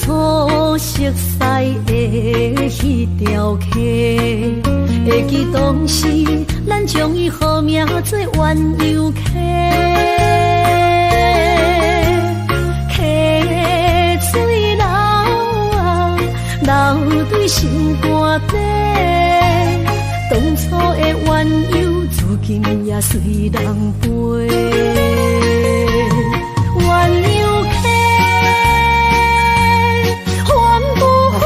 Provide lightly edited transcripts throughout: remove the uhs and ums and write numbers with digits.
初熟似的彼條溪，會記當時咱將伊號名做鴛鴦溪。溪水流啊，流對心肝底，當初的鴛鴦，如今也隨人飛。鴛鴦溪，還不回，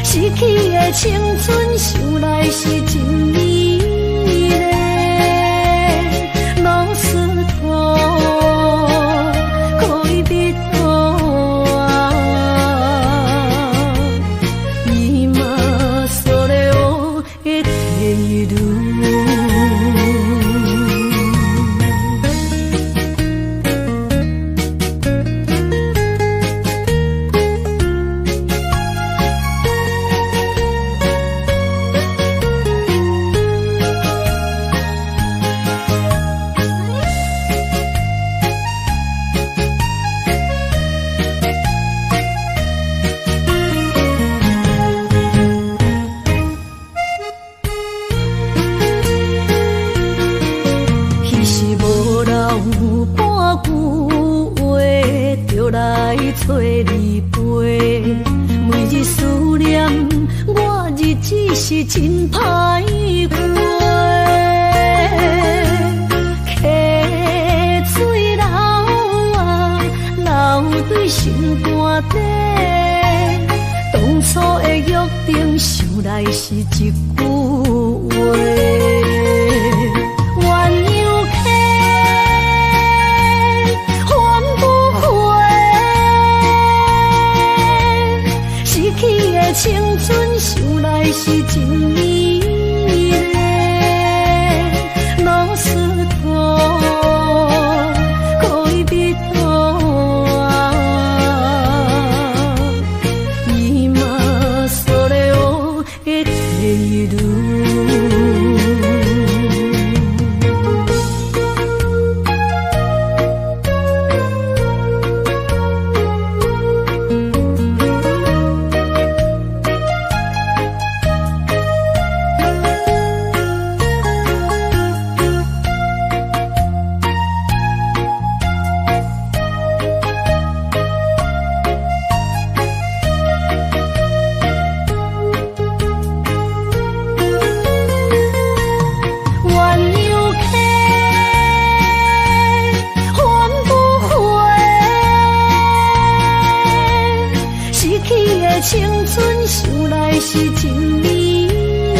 失去的青春，想來是真美麗。老斯托戀人啊，今それを得ている。彼時無留半句話，就來揣你飛。每日思念，我日子是真歹過。溪水流啊，流對心肝底，當初的約定，想來是一句話。鴛鴦溪，還不回，失去的青春，想來是真美麗。老斯托戀人啊，今それを得ている。鴛鴦溪，還不回，失去的青春，想來是真美麗。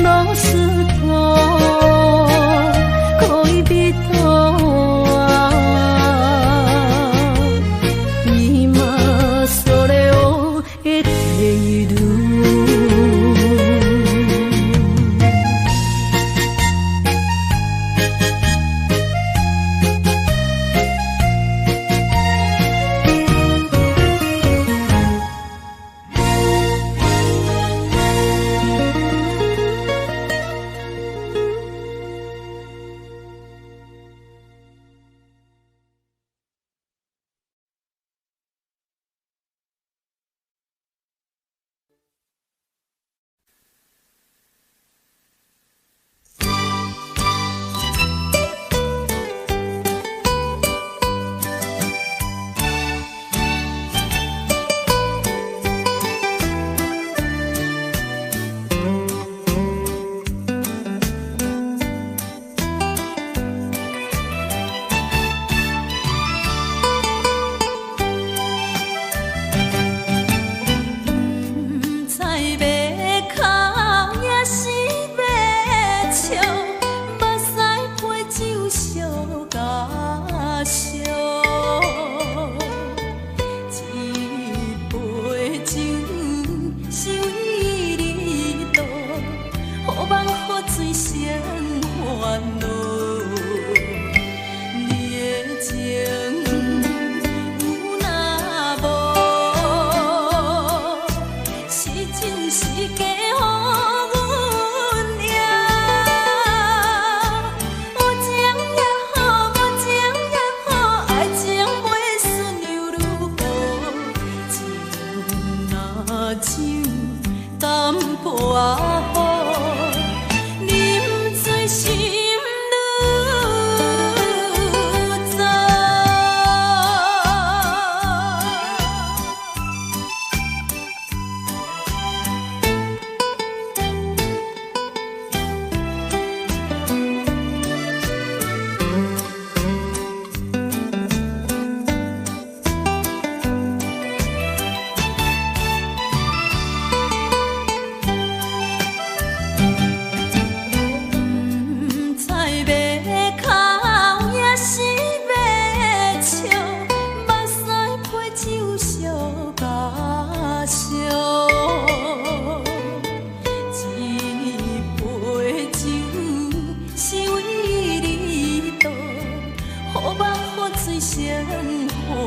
老斯托戀人啊，今それを得ている。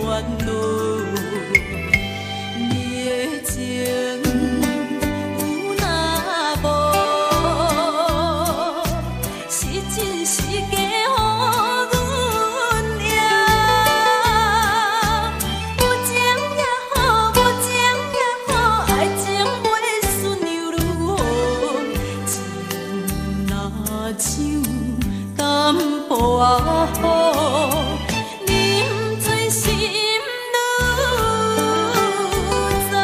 煩惱。你的情有若無，是真是假，予阮贏。有情也好，無情也好，愛情袂順又如何？情若像淡薄仔雨，啉醉心愈早。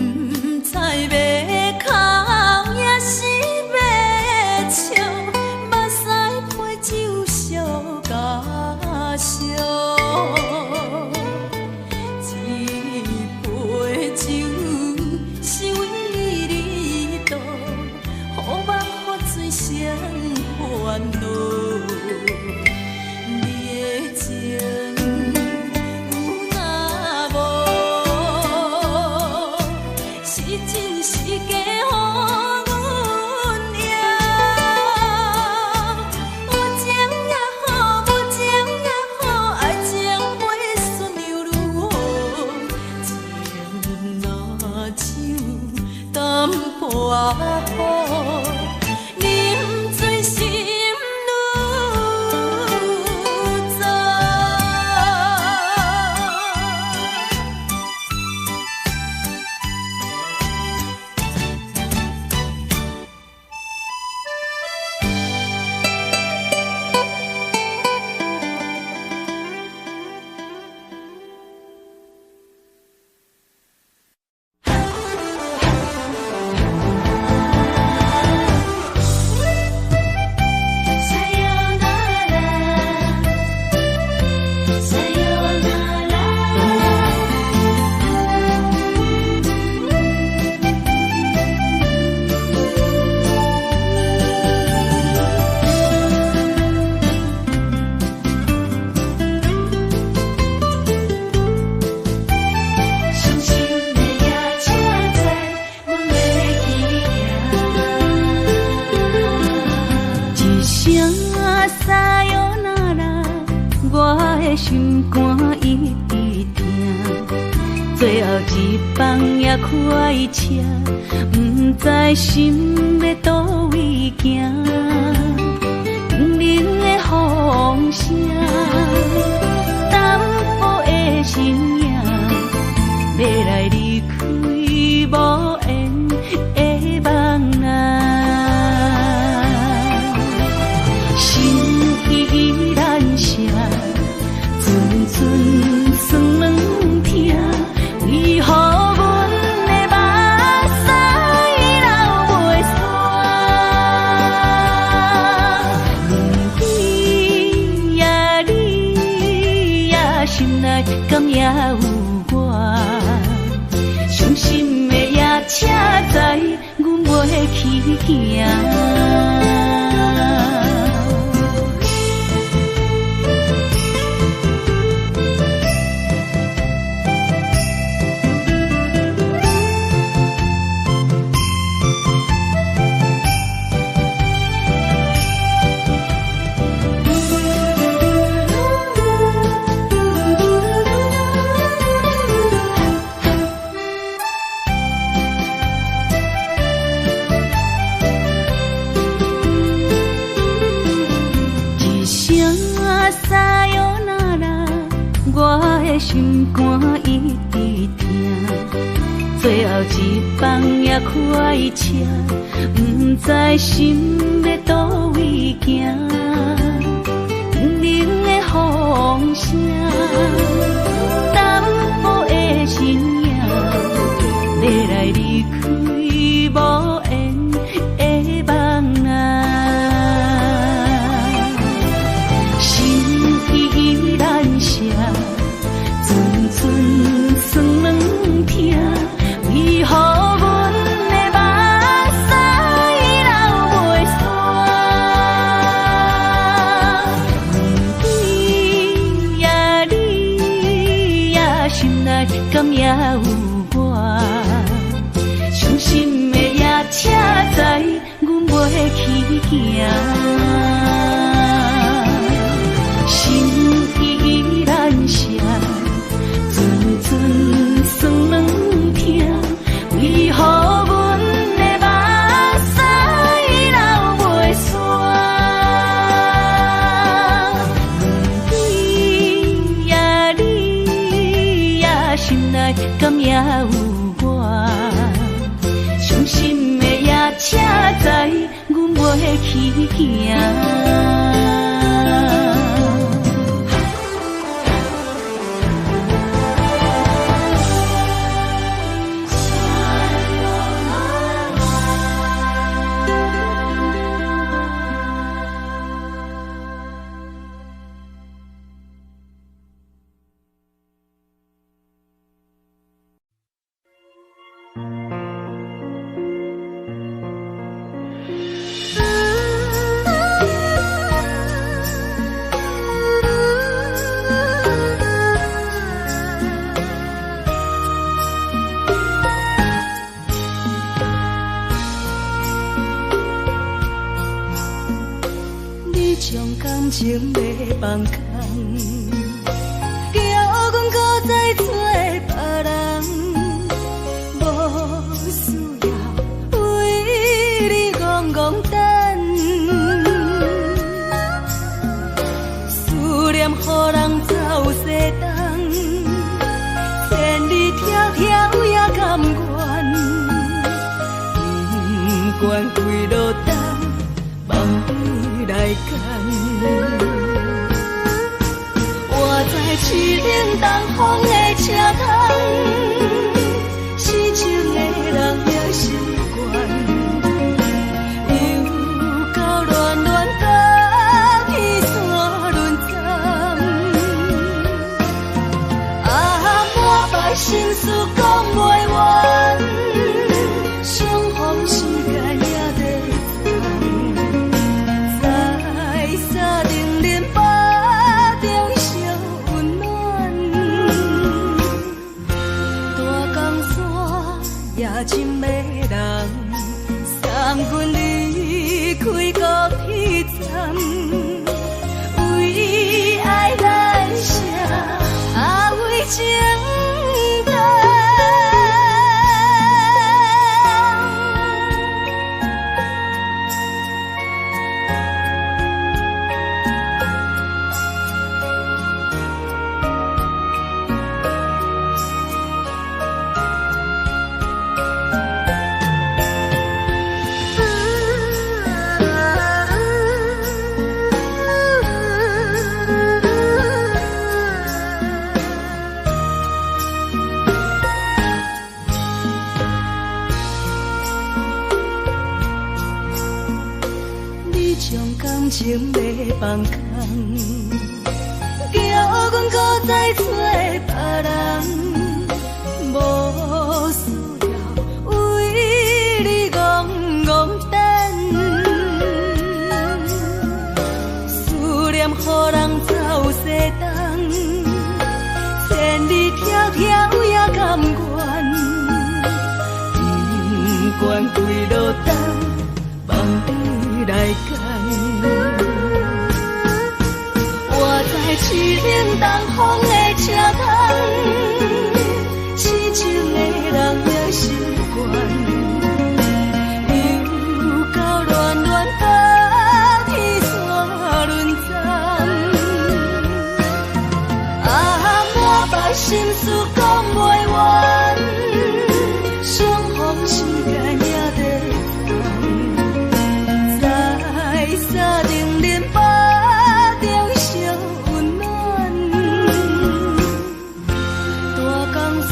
毋知欲哭抑是欲笑，目屎陪酒相加烧。这杯酒是為你倒，予夢予醉生煩惱。你的情有若無，是真是假，予阮贏。有情也好，無情也好，愛情袂順又如何？情若像淡薄仔雨，啉醉心愈早。さよなら。傷心的夜車載，阮欲去行。一聲さよなら，我的心肝一直疼。最後一班也開車，毋知心欲佗位行。冷冷的風聲，淡薄的身影，欲來離開無緣的夢啊。心意難捨，陣陣酸軟疼，為何阮的目屎流袂煞？你呀你呀，心內敢也有我？傷心的夜車載，阮袂去行。一聲さよなら，我的心肝一直疼。最後一班也開車，毋知心欲佗位行。冷冷的風聲，淡薄的身影，欲來離開無緣的夢啊。心意難捨，陣陣酸軟疼，為何阮的目屎流袂煞？你呀你內敢猶有我？傷心的夜車載，阮袂去行。心意難捨，陣陣酸軟疼，為何阮的目屎流袂煞？你呀你呀，心內敢猶有我？傷心的夜車載，阮袂去行。情欲放空，叫阮搁再找别人，无需要为你戆戆等，思念予人走西东，千里迢迢也甘愿，不管几落冬，放你来拣。我在凄冷东风的车窗，痴情的人也习惯，又到恋恋甲天山轮转，啊，满腹心事讲袂完，相逢时间也在转，在三重林腹中相温暖，大江山也真迷人，送阮离开高铁站，为爱难舍，啊为情难。你将感情欲放空，叫阮搁再找别人，无需要为你戆戆等，思念予人走西东，千里迢迢也甘愿，不管几落冬，放你来拣。我在凄冷东风的车窗，痴情的人也习惯，又到恋恋甲天山轮转，啊，满腹心事讲袂完，相逢时间也在转，在三重林腹中相温暖，大江山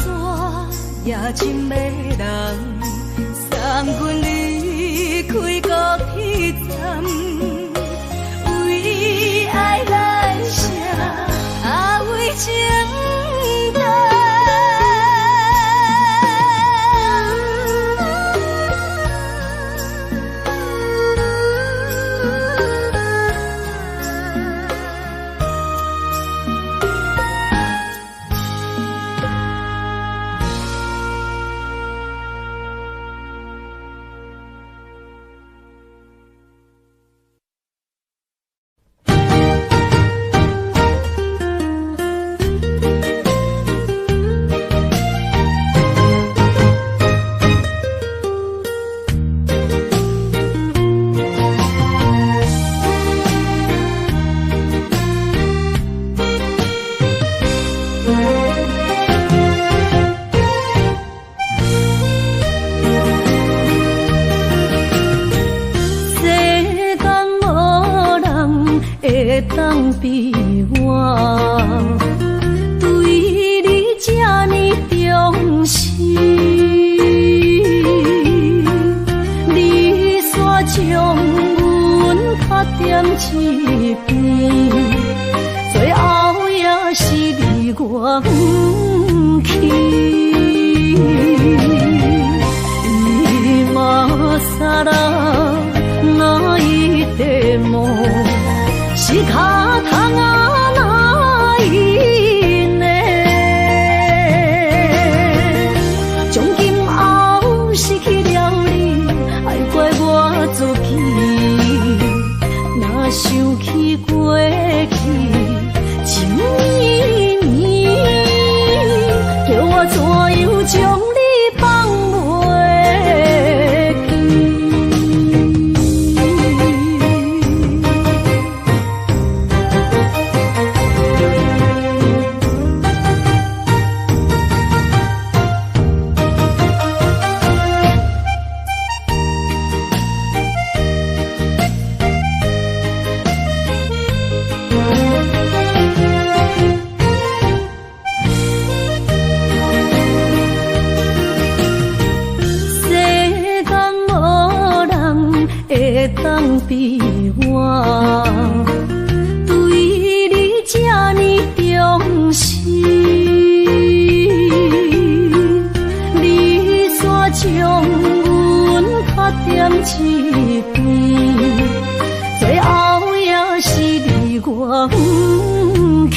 也真迷人，送阮离开高铁站，为爱难舍，啊为情难。我遠去。今更泣いても仕方がないね。從今後失去了你，愛怪我自己。若想起過去，情綿綿，叫我怎樣將你放袂記？世間無人會當比我，對你這呢重視。你煞將阮卡踮一邊，最後也是離我遠去。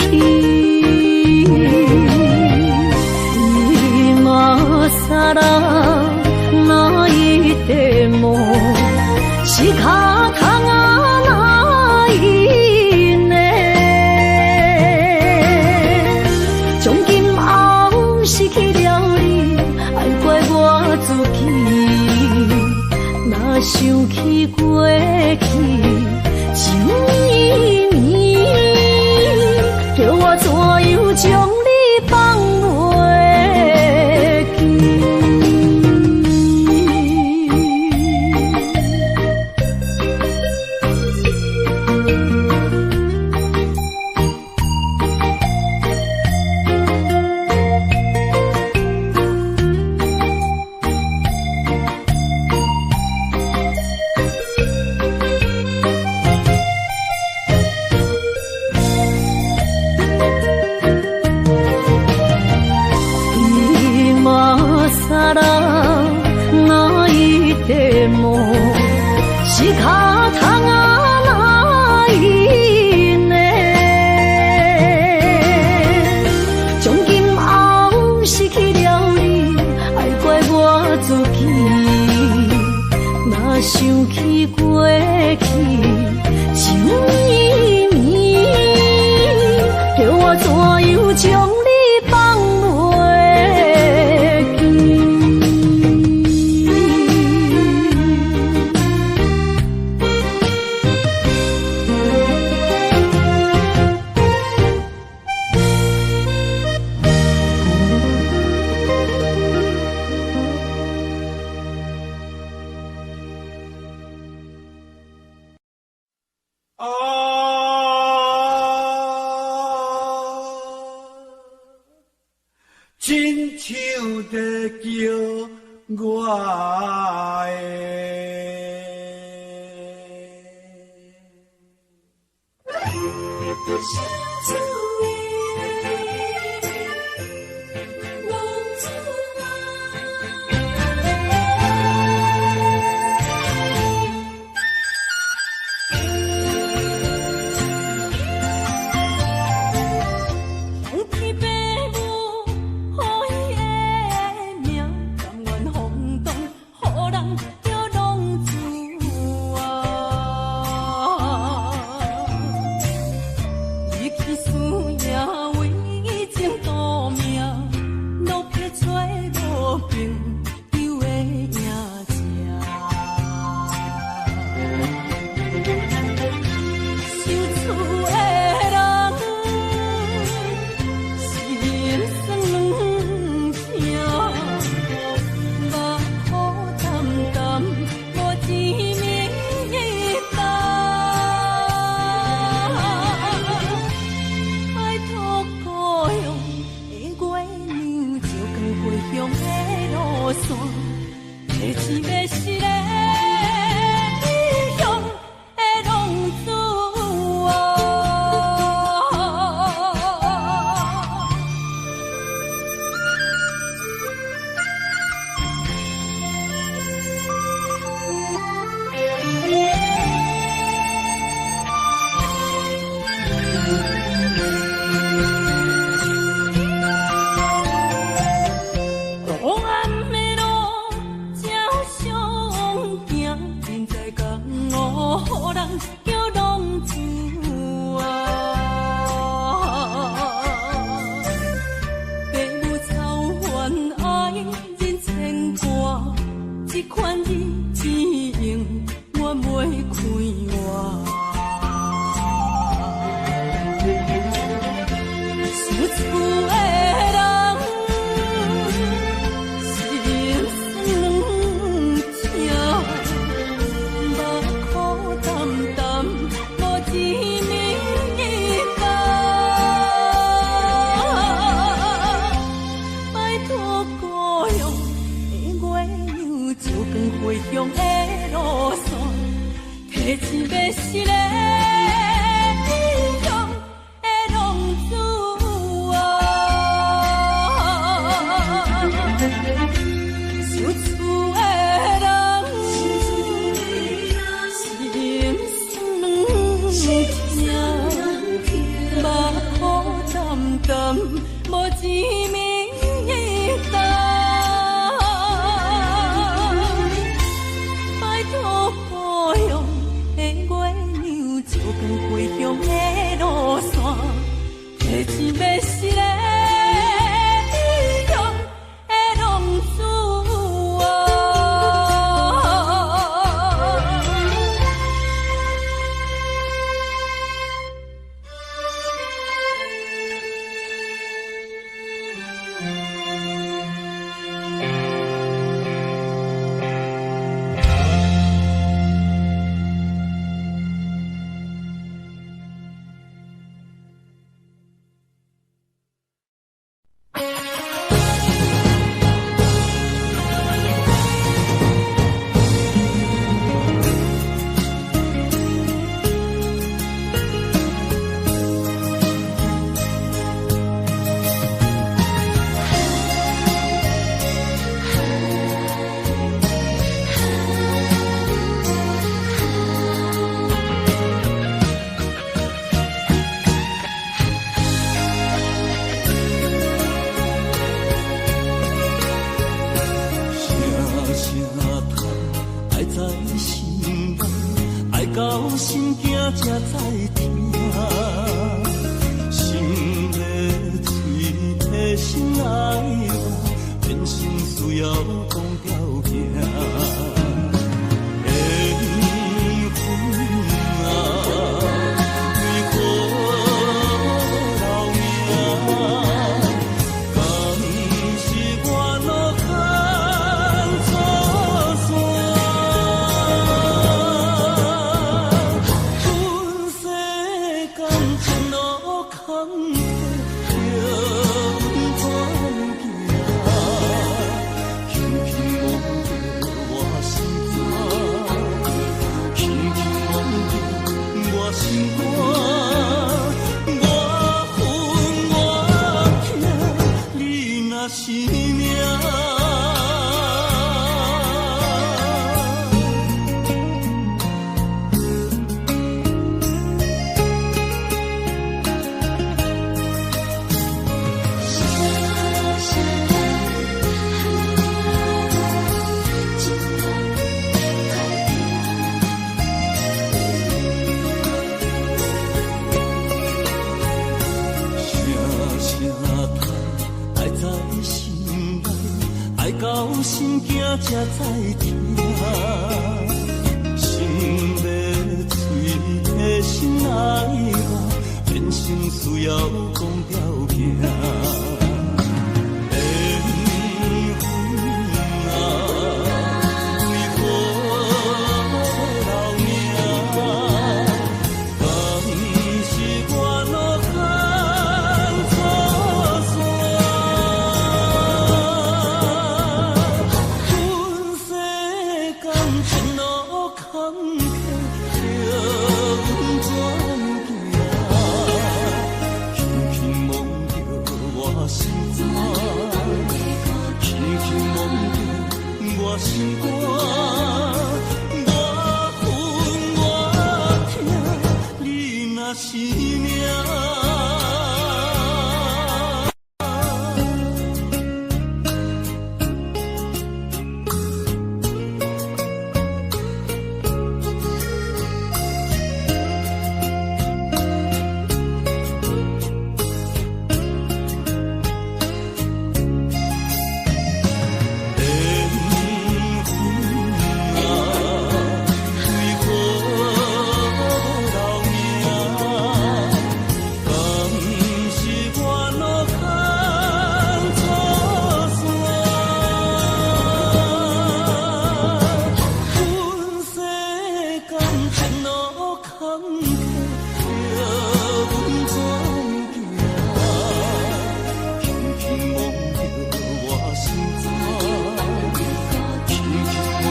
今更泣いても仕方がないね。從今後失去了你，愛怪我自己。若想起過去，情綿綿，叫我怎樣將你放袂記？今更泣いても仕方がないね。從今後失去了你，愛怪我自己。若想起過去，情綿綿，叫我怎樣將你放袂記？啊，親像在叫我的。相思的浪子啊。天白母予伊的名，甘愿风动，予人叫浪子啊。离去思才知疼。心欲催提心爱我，人生需要讲条件。缘分啊，为何留名？敢是我路牵错线？阮世间情路坎坷，叫阮怎行？轻轻摸著我心肝，轻轻摸著我心肝。我恨我疼，你若是命。声声叹，爱在心内，爱到心惊才知疼。心欲催提心爱我，人生需要讲条件。缘分啊，为何留名？敢是我路牵错线？阮世间情路坎坷，叫阮怎行？轻轻摸著我心肝，轻轻摸著我心肝。我恨我疼，你若是命。缘分啊，为何留名？敢是我路牵错线？阮世间情路坎坷，叫阮怎行？轻轻摸著我心肝，轻轻摸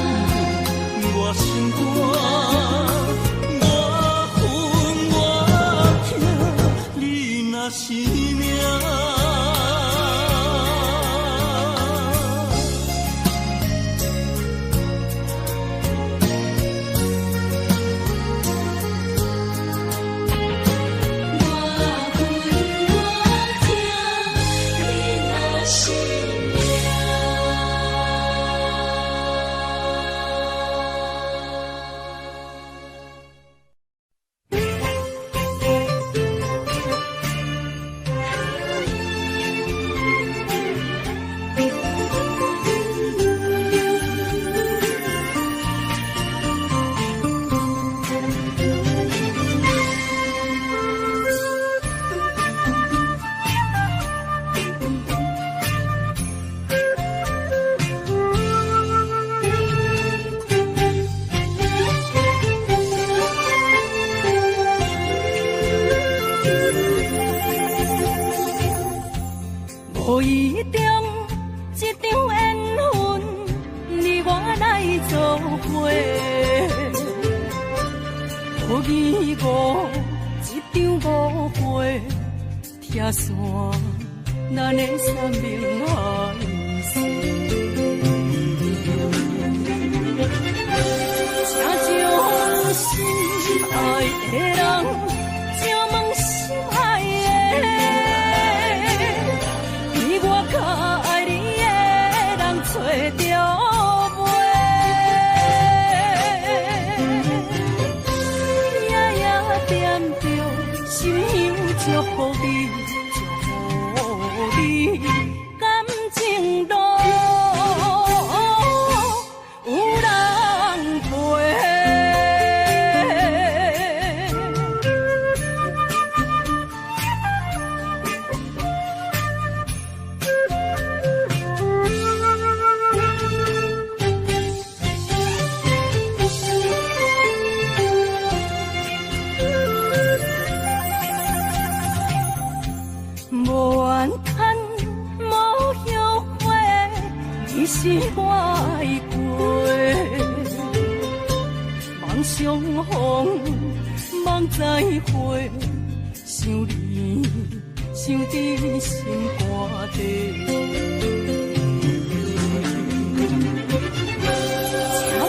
著我心肝。我恨我疼，你若是命。我恨我疼，你若是命。无意中一场缘分，你我来做伙。无义无一场误会，拆散咱的山盟海誓。请将心爱的人，请问心爱的，比我较爱你的人揣著袂？呀呀呀，無怨嘆，無後悔，你是我愛過。望相逢，望再會，想你，想佇心肝底。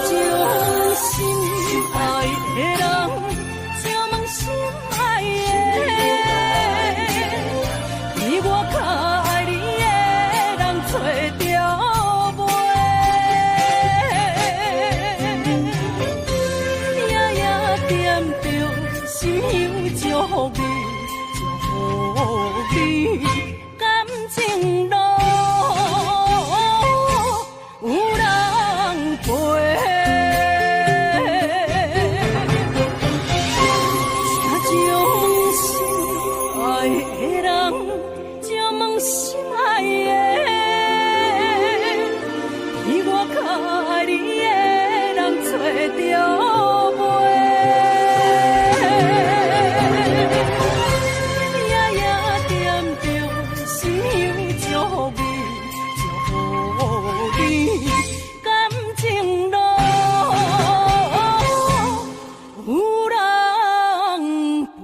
請將心愛的人，請問心愛的，比我較愛你的人揣著袂？夜夜惦著心香祝福你，祝福你感情路有人陪。請將心愛的人，請問心愛的，比我較愛你的人揣著袂？夜夜惦著心香祝福你，祝福你感情路有人陪。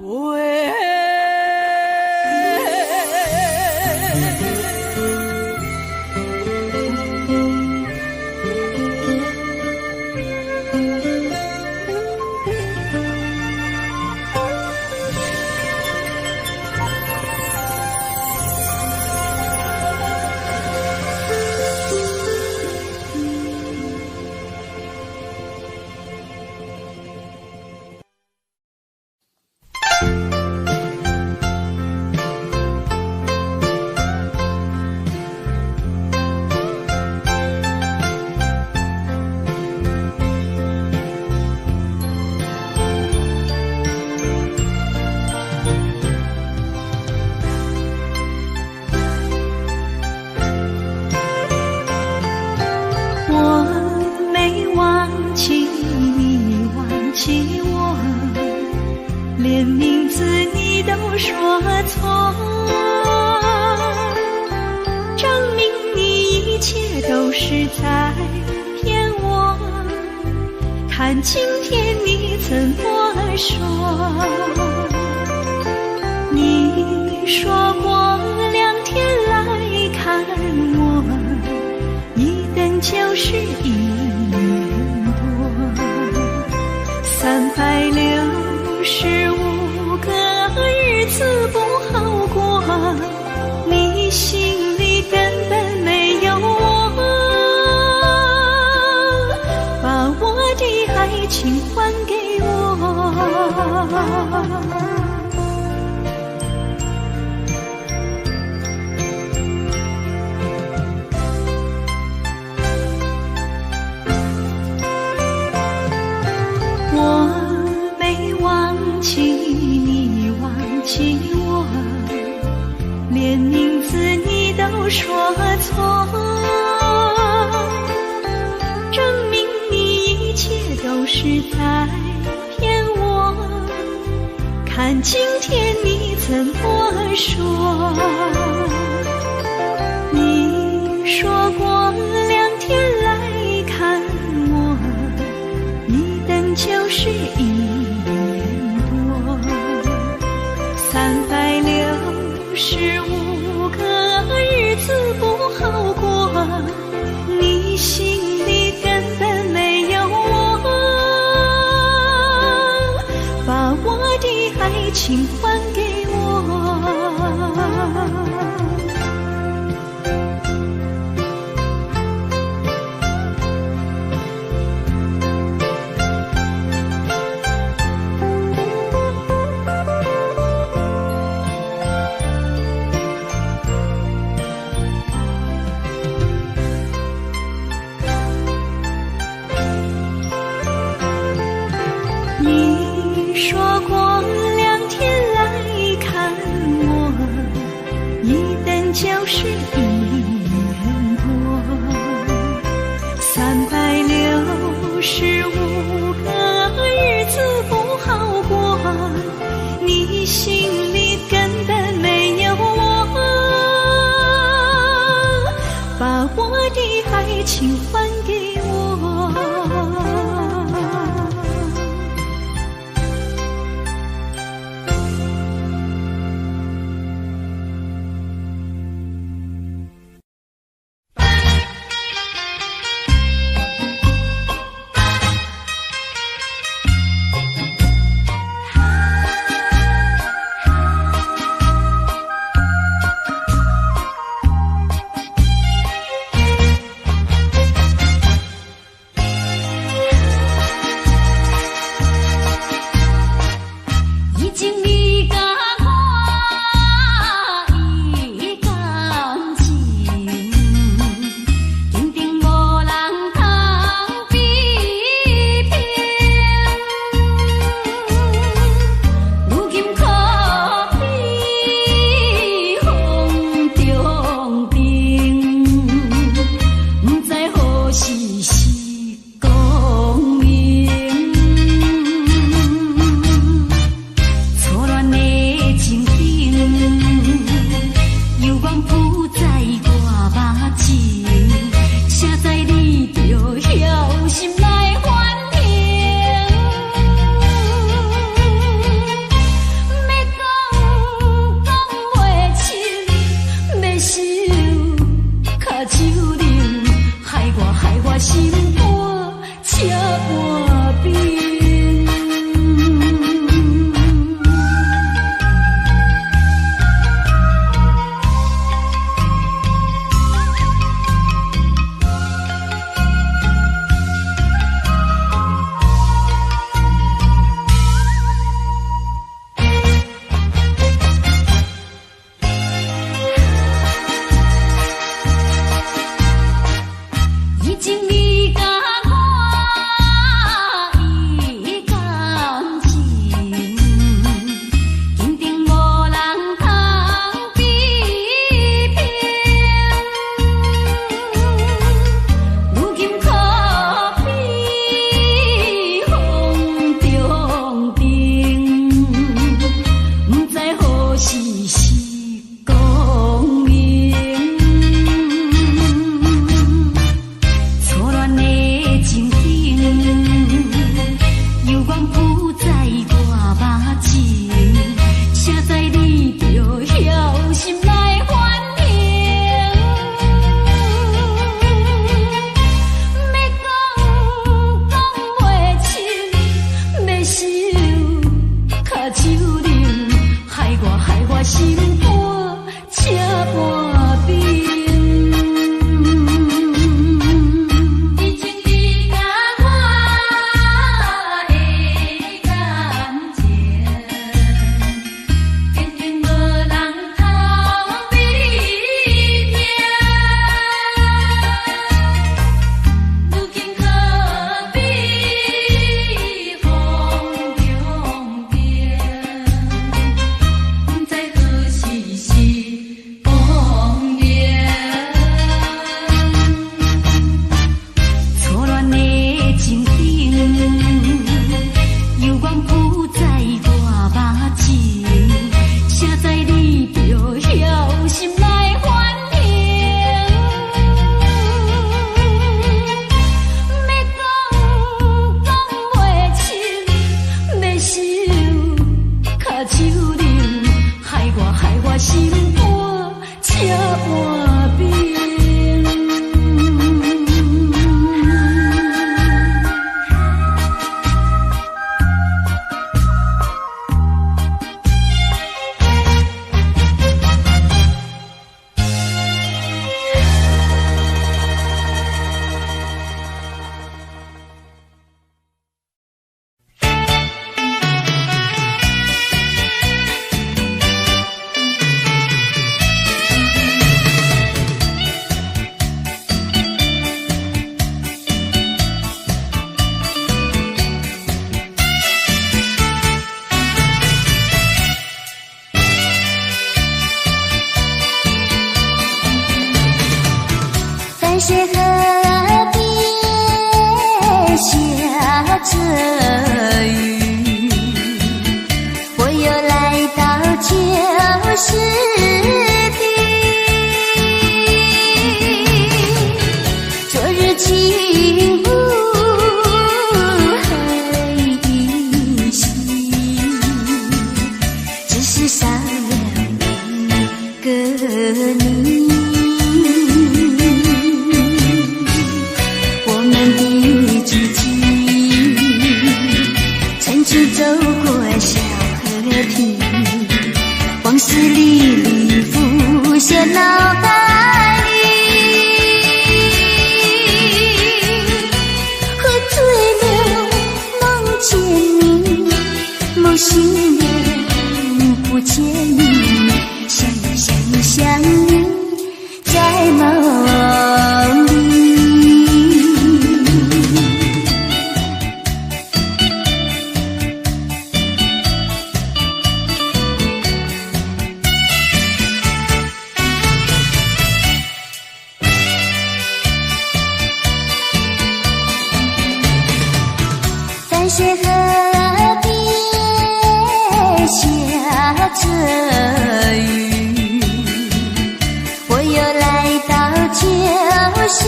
我沒忘記你，忘記我，連名字你都說錯，證明你一切都是在騙我。看今天你怎麼說？你說過兩天來看我，一等就是一年多，365個日子不好過，你心裡根本沒有我，把我的愛情還給我。我沒忘記你，忘記我，連名字你都說錯，證明你一切都是在騙我。看今天你怎麼說？你說過兩天來看我，一等就是一年多，365個日子不好過，你心裡根本沒有我，把我的愛情還給我。你說過兩天來看我，一等就是一年多，365個日子不好過，你心裡根本沒有我，水河邊下著雨，我又來到舊時地。昨日情霧還依稀，只是少了一個你。我們的足跡曾經走過小河堤，往事歷歷浮現腦海裡。喝醉了夢見你，夢醒了不見你，想想想你在夢裡。淡水河邊下著雨，我又來到舊時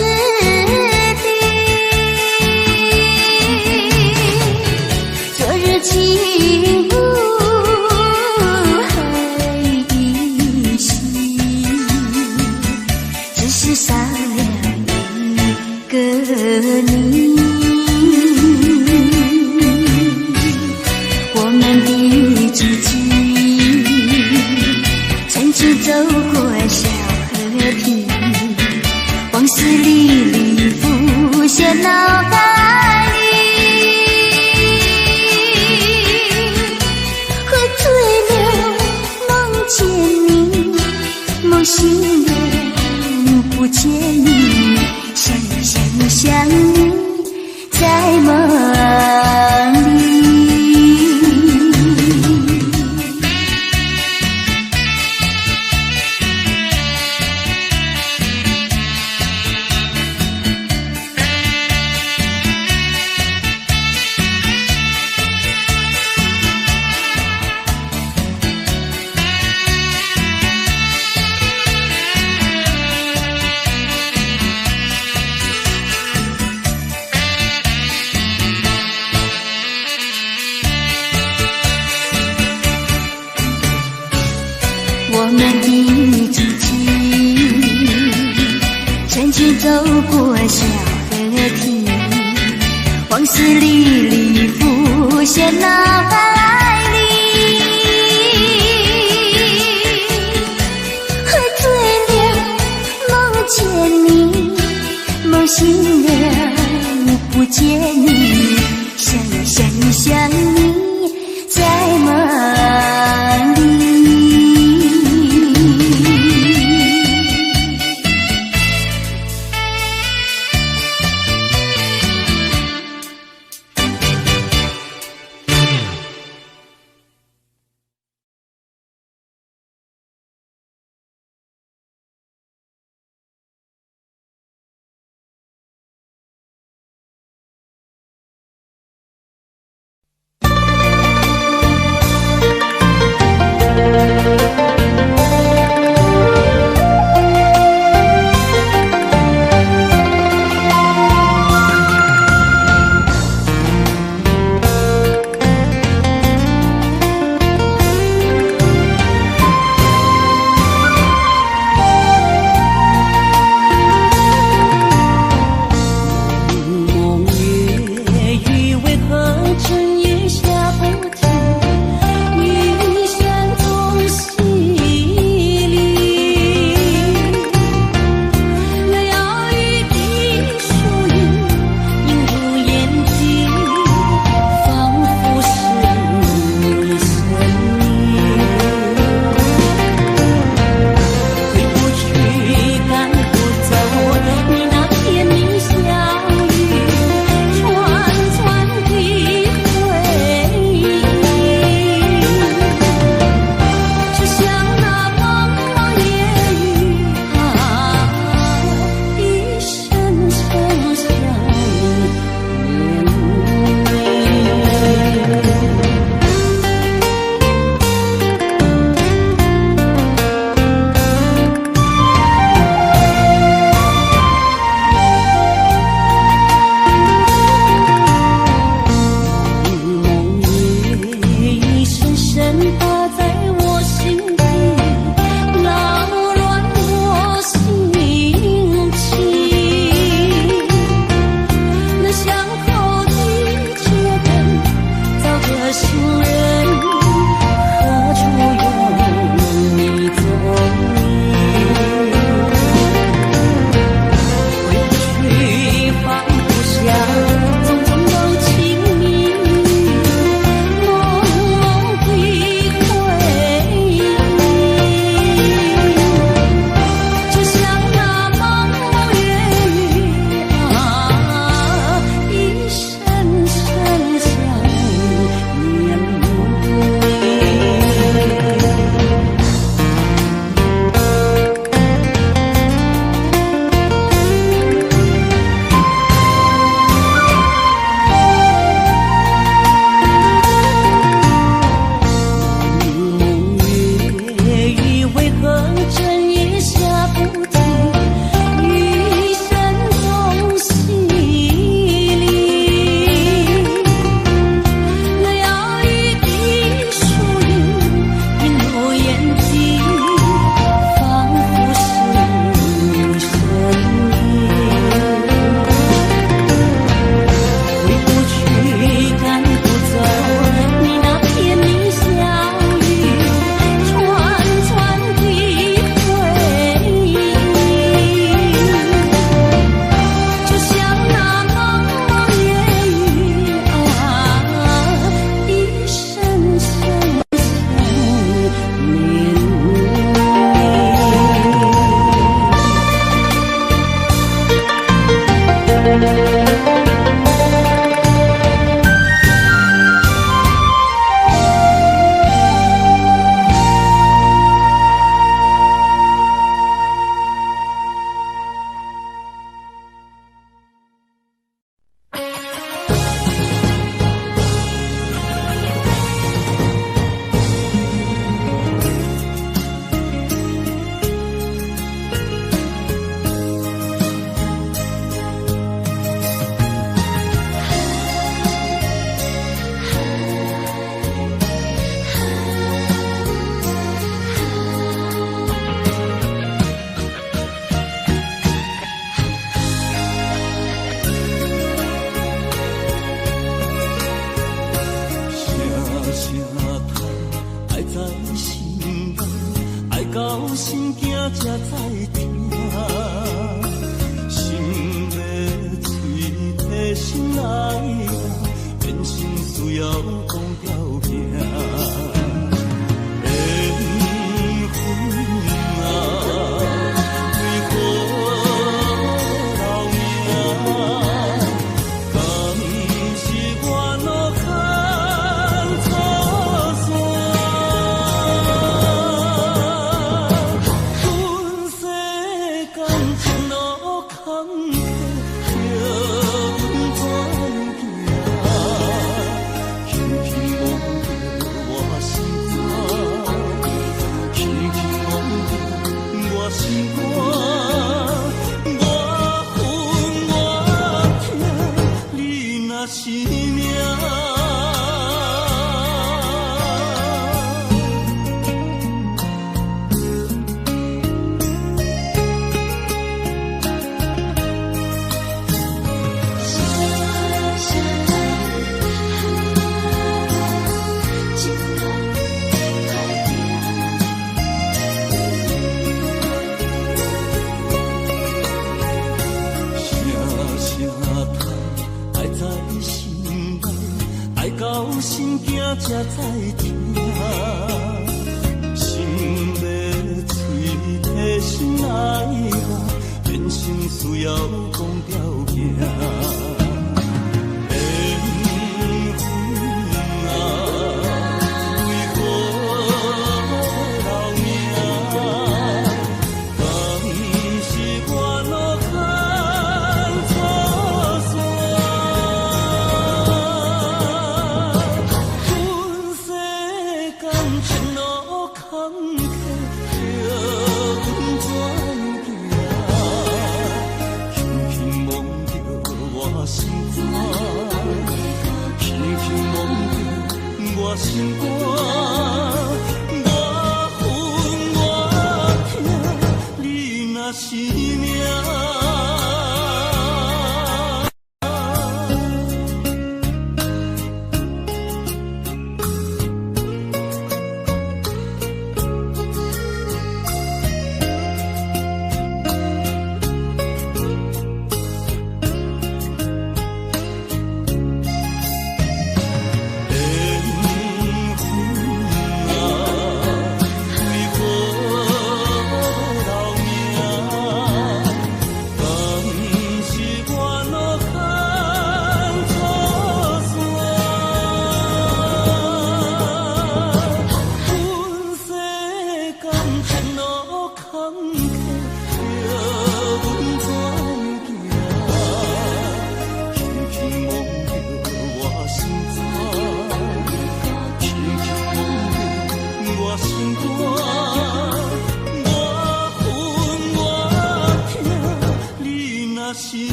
地。昨日情霧還依稀，只是少了一個你。我們的足跡曾經走過小河堤，往事歷歷浮現腦海裡。喝醉了夢見你，夢醒了不見你，想想想你在夢裡。我們的足跡曾經走過小河堤，往事歷歷浮現腦海裡。喝醉了夢見你，夢醒了不見你，想想想你在夢裡。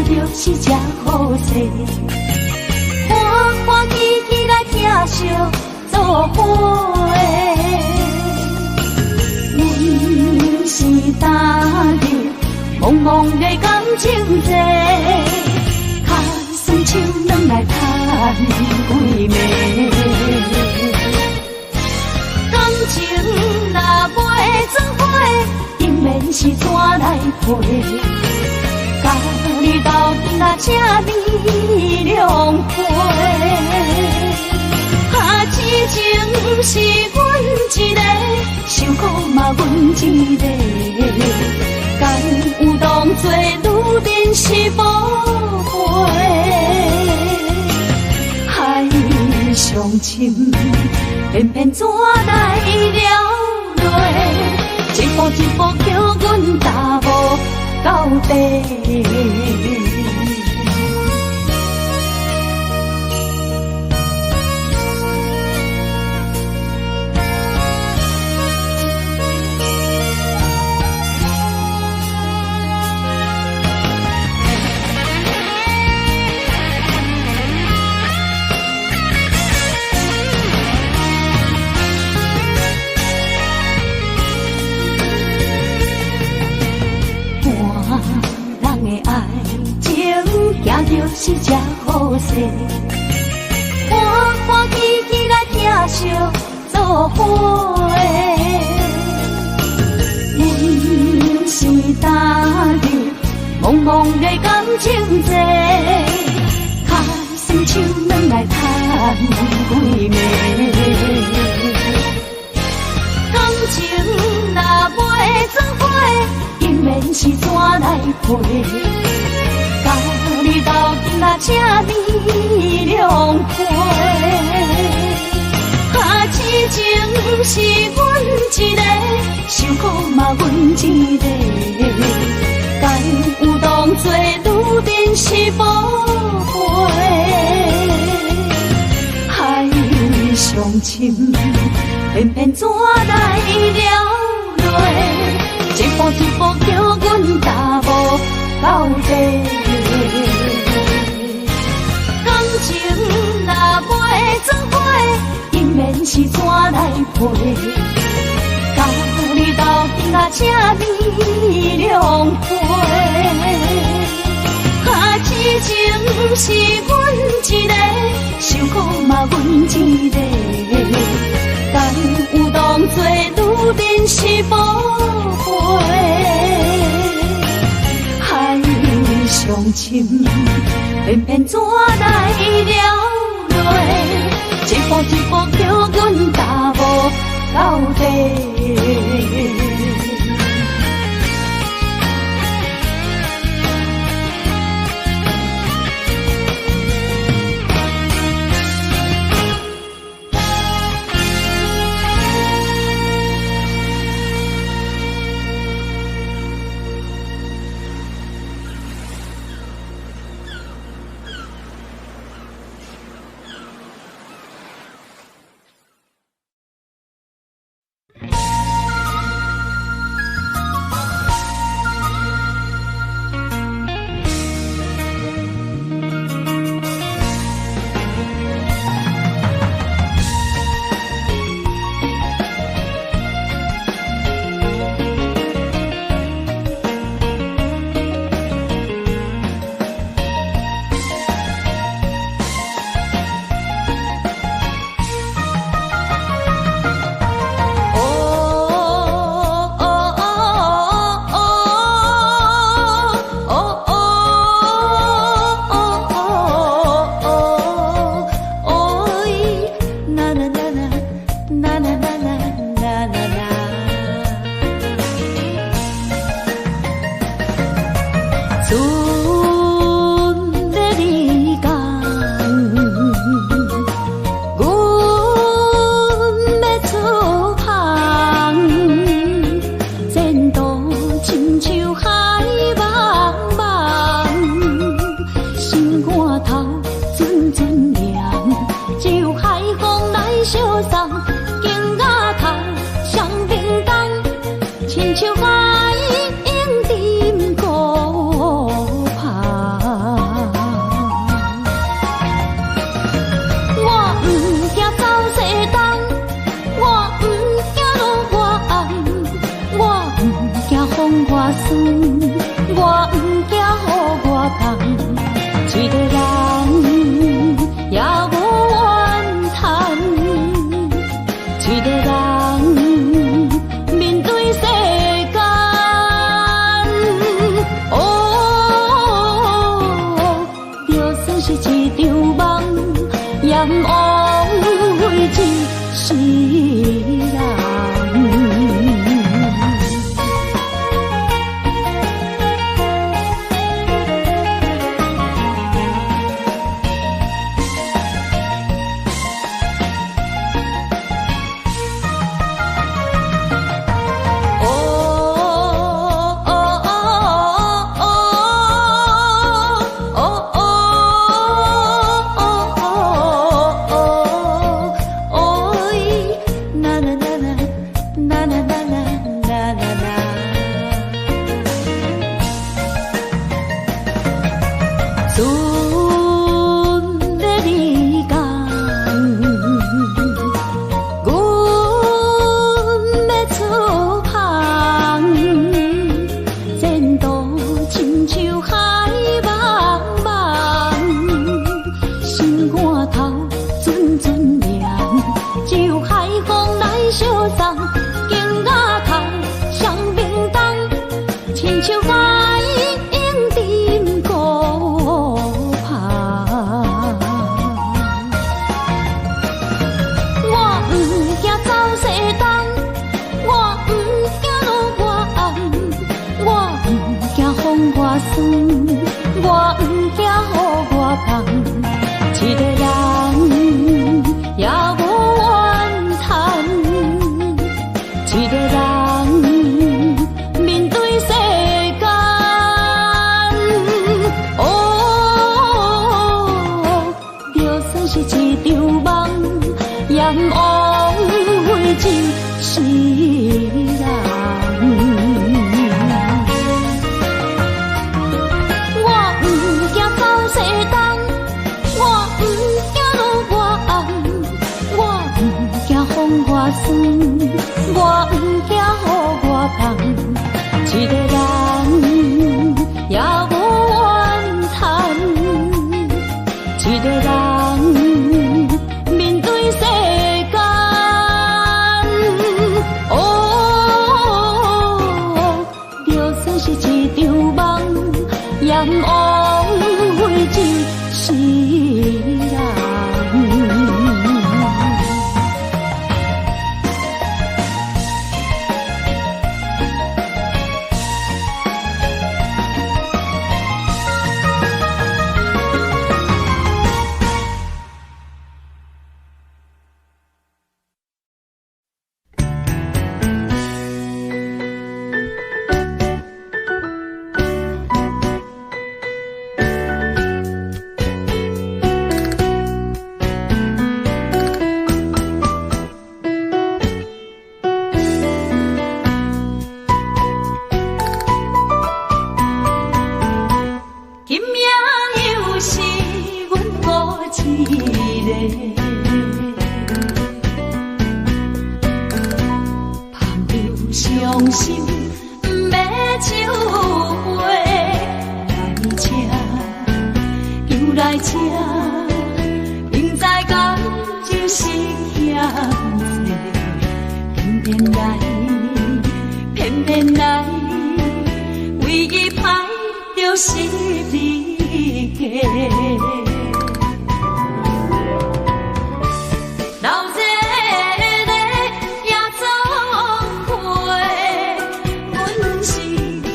著是這好勢，歡歡喜喜來疼惜做伙。阮是踏入茫茫的感情債，跤酸手軟來趁幾暝。感情若袂做伙，姻緣是怎來陪？佮你鬥陣啊，這呢兩回。啊，痴情是阮一个，受苦嘛阮一个。敢有當作女人是寶貝？海上深，偏偏怎來流淚？一步一步叫阮踏無到底。是這好勢，歡歡喜喜來疼惜做伙。阮是踏入茫茫的感情債，跤酸手軟來趁幾暝。感情若袂做伙，姻緣是怎來陪？佮你鬥陣啊，這呢兩回。啊，痴情是阮一个，受苦嘛阮一個。敢有當作女人是寶貝？海上深，偏偏怎來流淚？一步一步叫阮踏無到底。感情若袂做伙，姻緣是怎來陪？佮你鬥陣啊，這呢兩回。啊，痴情是阮一個，受苦嘛阮一個。敢有當作女人是寶貝？海上深，偏偏怎來流淚？一步一步叫阮踏無到底。船欲离港，阮欲出航，前途親像海茫茫，心肝頭陣陣涼，只有海風來相送，肩仔頭雙面重，親像海湧沉孤帆。我毋驚走西東，我毋驚落外暗，我毋驚風外酸，我毋驚雨外滂。一个人也無怨嘆，一个人面對世間。哦，就算是一場夢，也毋枉費一世人。我毋驚走西東，我毋驚落外暗，我毋驚風外酸，我毋驚雨外滂。一个人也無怨嘆，一个人面對世間。哦，就算是一場夢，也毋枉費一世人。今夜又是阮孤一个，朋友傷心欲酒杯，來這又來這，明知感情是欠債，偏偏來，偏偏來，為伊歹著十字架。老热的也做伙，阮是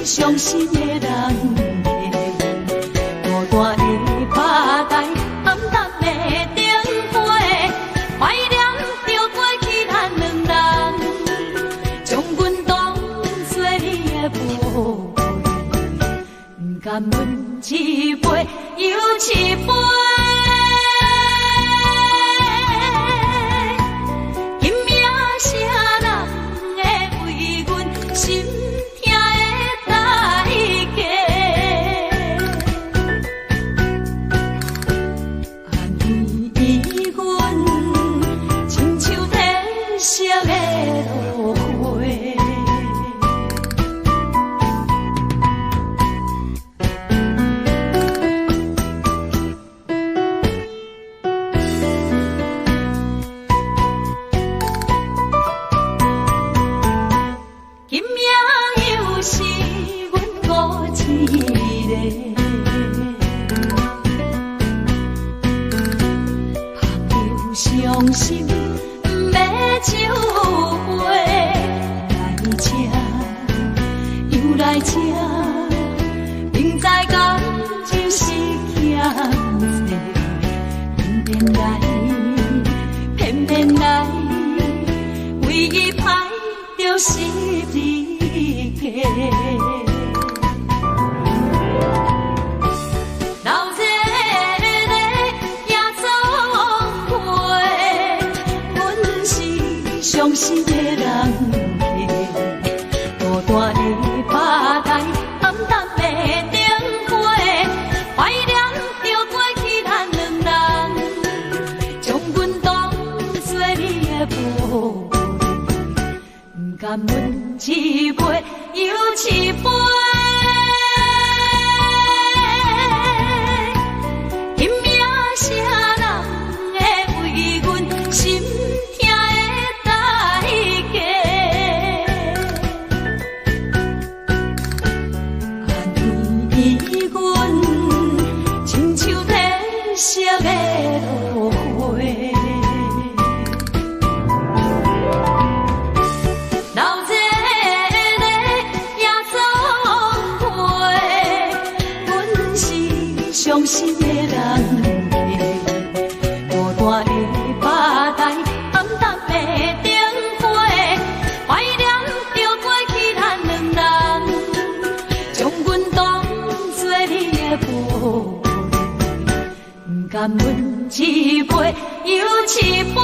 傷心的人客，孤單的吧台，暗淡的燈火，懷念著過去咱兩人，將阮當作你的寶貝，毋甘阮一杯又一杯。今夜啥人會為阮心疼的代價？按呢阮親像褪色的落花。今夜又是阮孤一个，朋友傷心欲酒杯，來這又來這，明知感情是欠債，偏偏來，偏偏來，為伊歹著十字架。老热的也做伙，傷心的人客，孤單的吧台，暗淡的燈火，懷念著過去咱兩人，將阮當作你的寶貝，不甘阮一杯又一杯。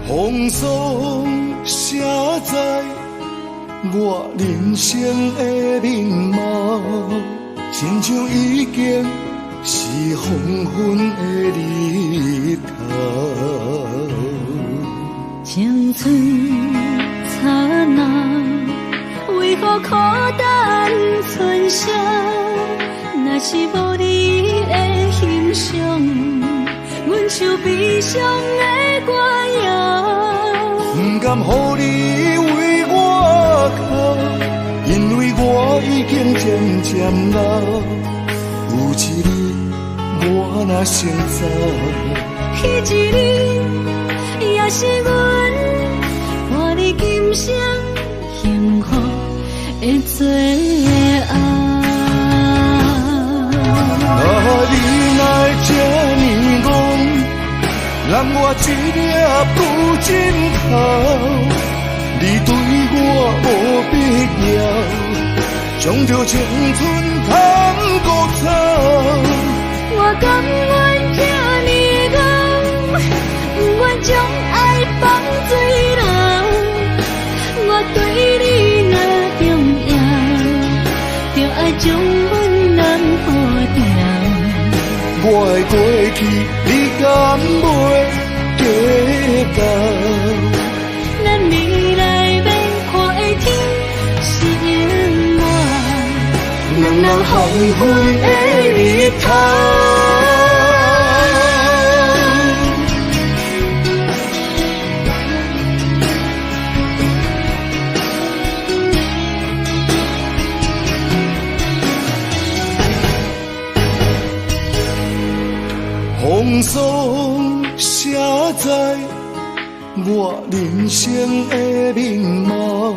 風霜寫在我人生的面貌，親像已經是黃昏的日頭。青春刹那，為何苦等春宵？若是無你的欣賞，阮像悲傷的歌謠。不甘予你為我哭，因為我已經漸漸老。有一日，我我若先走。彼一日也是阮换你今生幸福的最后。啊，你哪会这呢戆，揽我一粒旧枕头，你对我无必要，将着青春通孤走。我甘愿这呢戆，不愿将爱放水流。我对你若重要，就爱将阮揽好掉。我的过去，你敢袂计较？咱未来免看的天是永远，两人黄昏的日头。风霜写在我人生的面貌，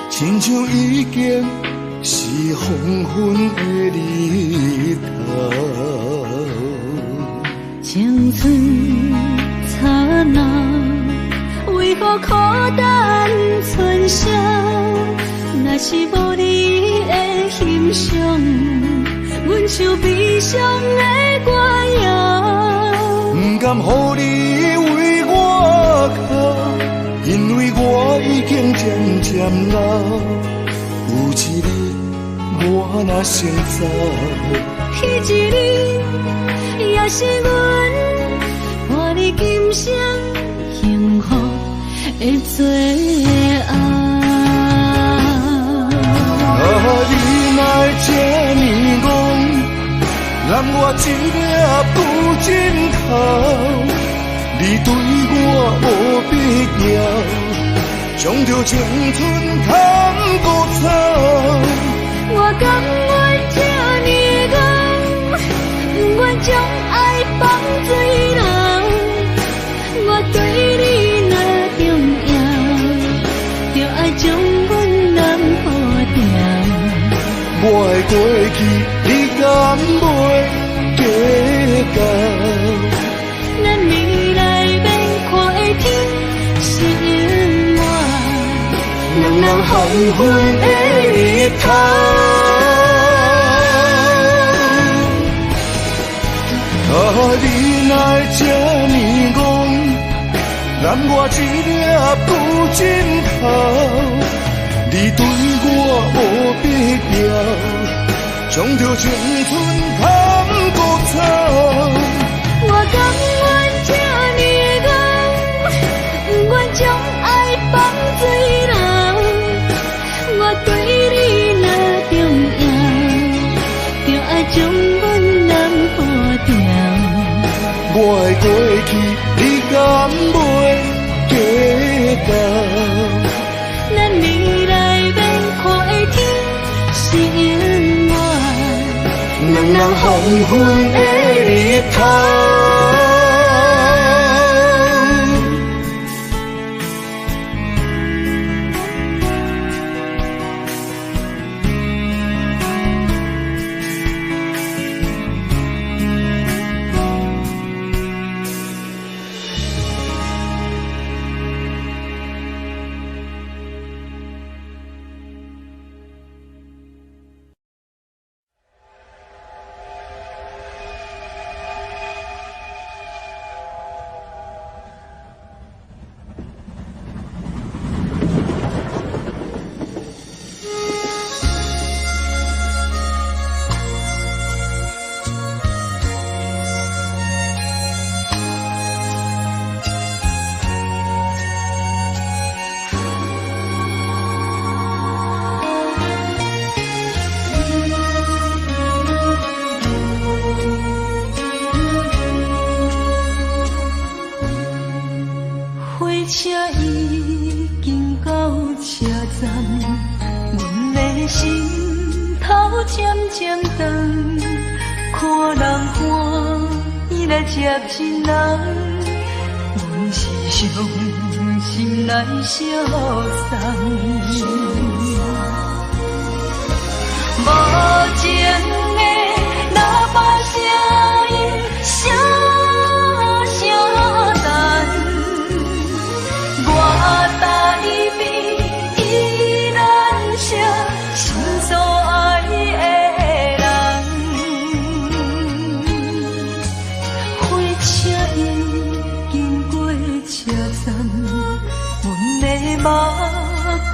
亲像已经是黄昏的日头。青春刹那，为何苦等春宵？若是无你的欣赏，阮像悲伤的歌谣。不甘予你为我哭，因为我已经渐渐老。有一日我若先走，彼一日也是阮换你今生幸福的最后。啊，你哪会这呢戆，揽我一粒旧枕头，你对我无必要，将着青春通孤走。我甘愿这呢戆，不愿将爱放水流。我对你若重要，就爱将阮揽好掉。我的过去，你敢袂计较？咱未来免看的天是永远，两人黄昏的日头。啊，你哪会这呢戆，揽我一粒旧枕头，你对我无必要，将着青春通孤走。我甘愿这呢戆，不愿将爱放水流。我对你若重要，就爱将阮揽好掉。我的过去，你敢袂计较？咱未来免看的天是永远，两人黄昏的日头。站，阮的心头渐渐长，看人欢来接近人，阮是伤心来相送。无情的喇叭声音，声声等，我台边依然是心所爱的人。火车已经过车站，阮的目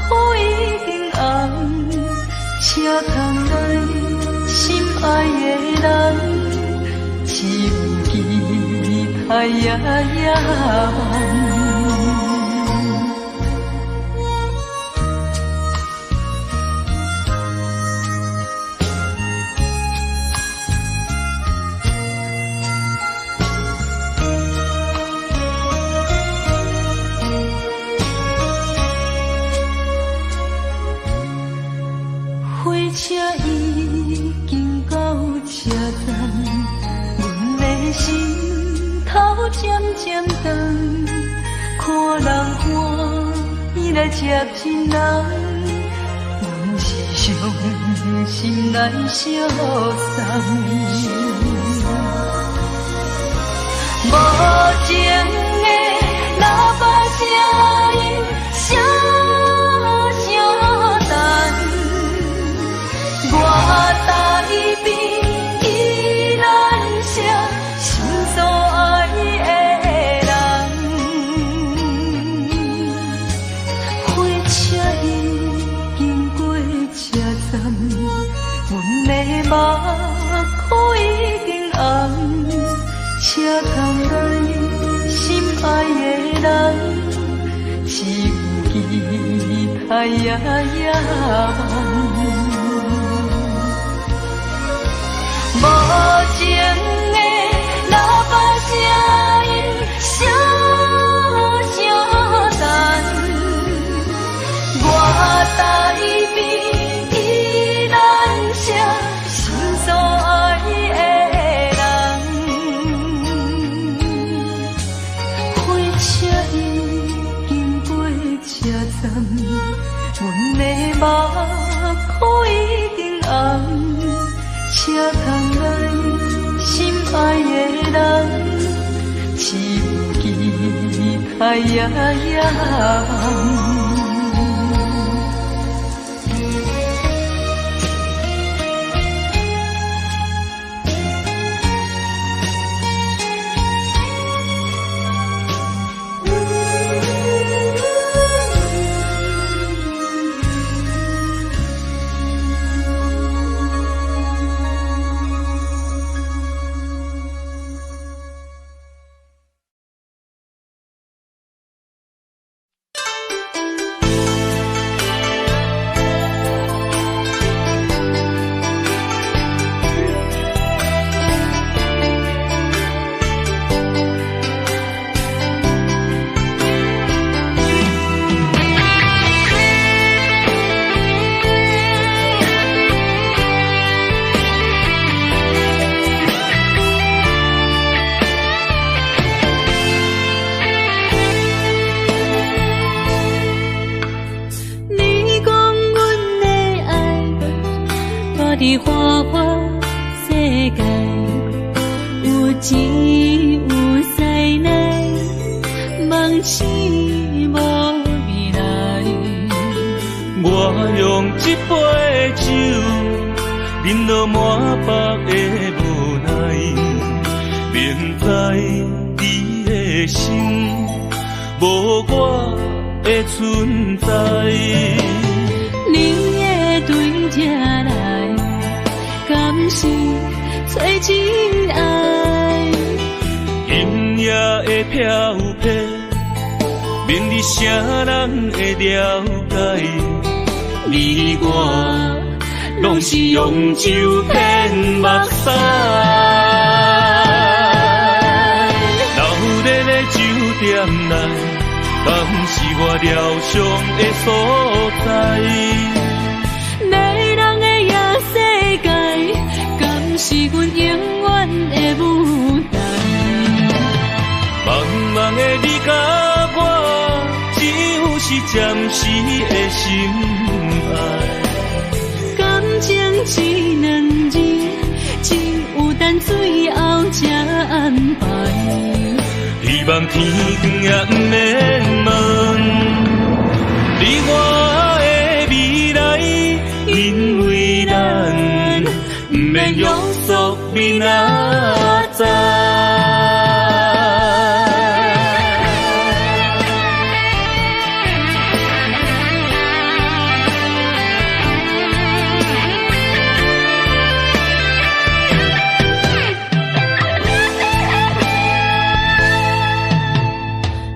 眶已经红。车窗内心爱的人，只有期待夜夜梦。火车已经到车站，阮的心头渐渐重，看人欢喜来接近人，阮是伤心来相送。无情的喇叭声音，声声等，我台边依然是心所爱的人。火车已经过车站，阮的目眶已经红。车窗内心爱的人，只有期待夜夜梦。无情的喇叭声音，声声等，我台边依然是心所爱的人。火车已经过车站，阮的目眶已经红。车窗内心爱的人，只有期待夜夜梦。伫花花世界，有钱有势来，梦醒无未来。我用这杯酒，饮到满腹的无奈，明知你的心无我的存在。你会对这来，敢是找真爱？今夜的飘泊，明日啥人会了解？你我拢是用酒骗目屎。闹热的酒店内，敢是我疗伤的所在？迷人的夜世界，敢是阮永远的舞台？你佮我，只有是暫時的心愛。感情這兩字，只有等最後才安排。希望天光也毋免問，你我的未來，因為咱毋免約束明仔載。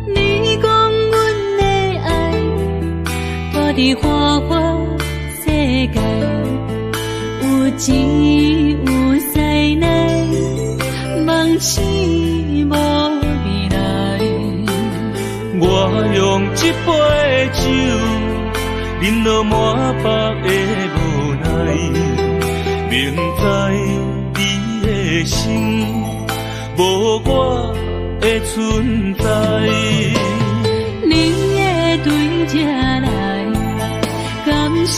你講阮的愛，住佇花花世界，有錢有師奶，夢醒無未來。我用這杯酒，飲落滿腹的無奈，明知你的心無我的存在。你會對這來，敢是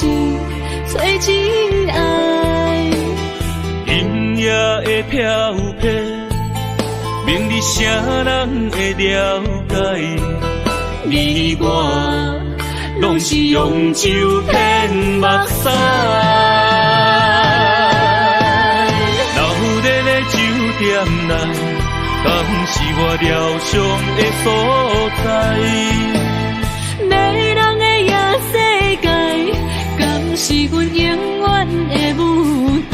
找真愛？今夜的飄泊，明日誰人會了解？你我攏是用酒騙目屎。鬧熱的酒店內，敢是我療傷的所在？迷人的夜世界，敢是阮永遠的舞台？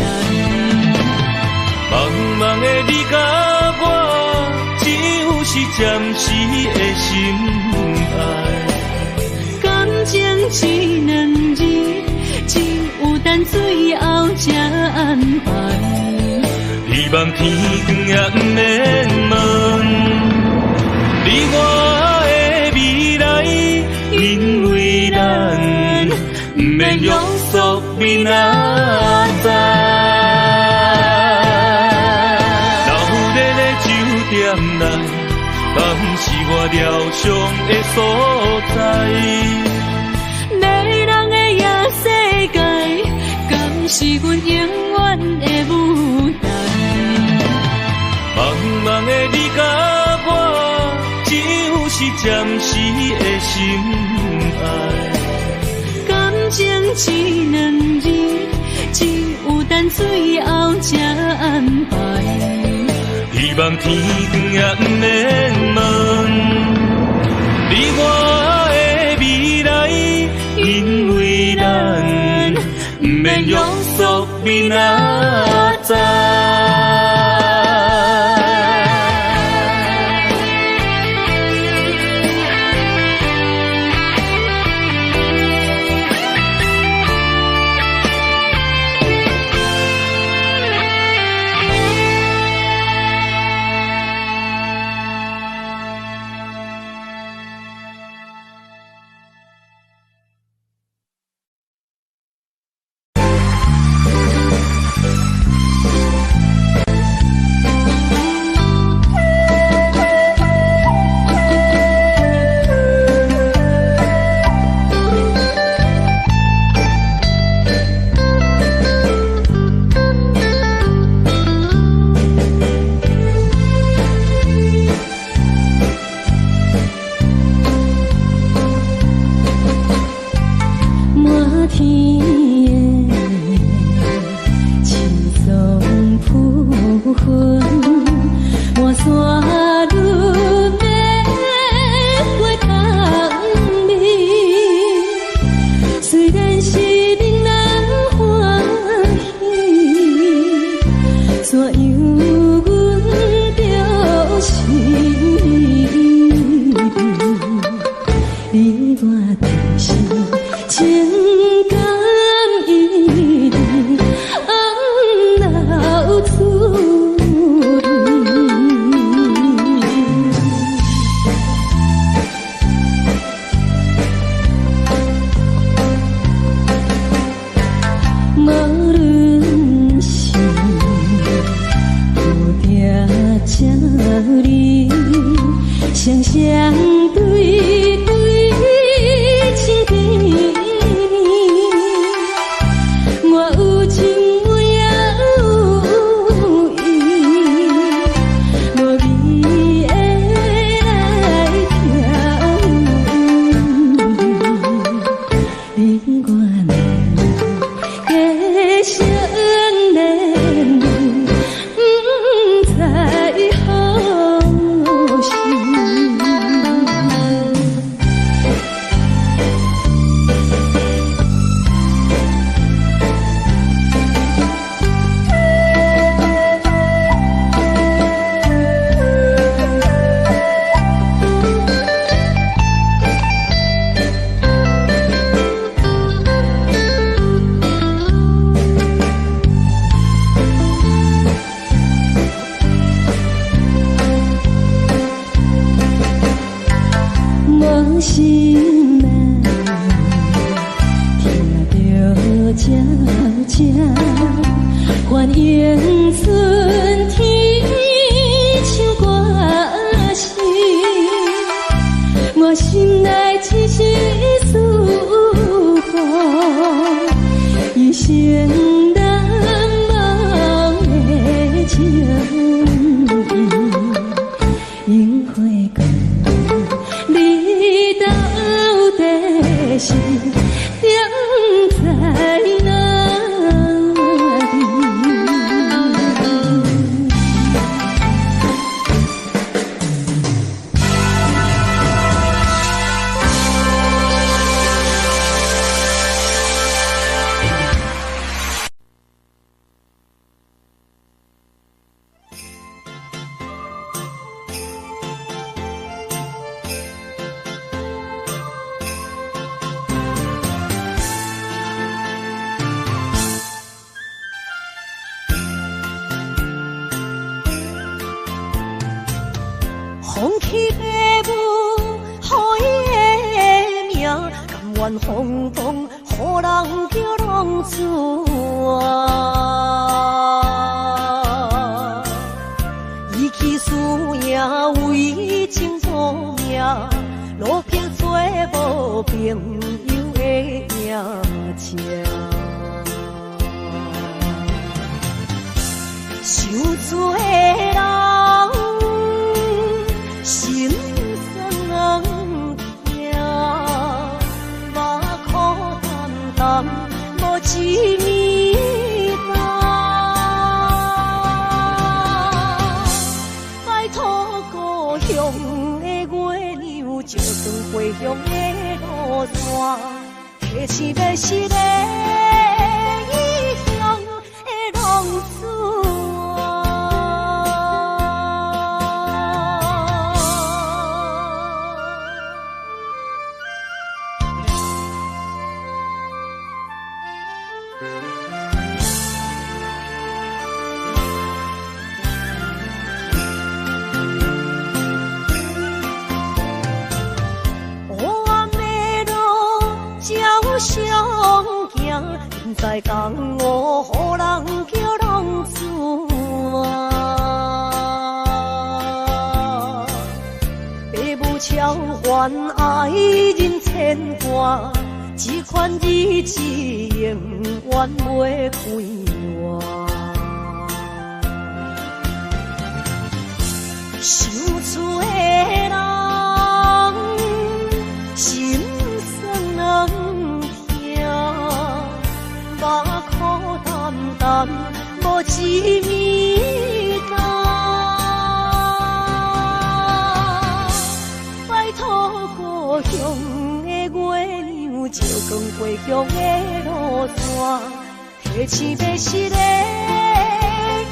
茫茫的你佮我，只有是暫時的心愛。感情這兩字，只有等最後才安排。希望天光也毋免問，你我的未來，因為咱毋免約束明仔載。鬧熱的酒店內，敢是我療傷的所在？迷人的夜世界，敢是阮永遠的舞台？茫茫的你佮我，只有是暫時的心愛。感情這兩字，只有等最後才安排。希望天光也毋免問，你我的未來，因為咱毋免約束明仔載。生難忘的情意，櫻花季，你到底是踮在哪裡？風起白霧，予伊的名，甘願風動，予人叫浪子啊。伊去輸贏為情賭命，落魄找無朋友的影子。想做的人心酸疼，目苦澹澹，無一暝冬。拜託故鄉的月娘，照轉回鄉的路線，提醒欲死的異鄉的浪子啊。黑暗的路照相行，不知江湖予人叫浪子啊。爸母超凡愛人牽掛，這款日子永遠袂快活。想厝的人心酸疼，目苦澹澹，無一暝冬。拜託故鄉的月娘，照光回鄉的路線，提醒欲死的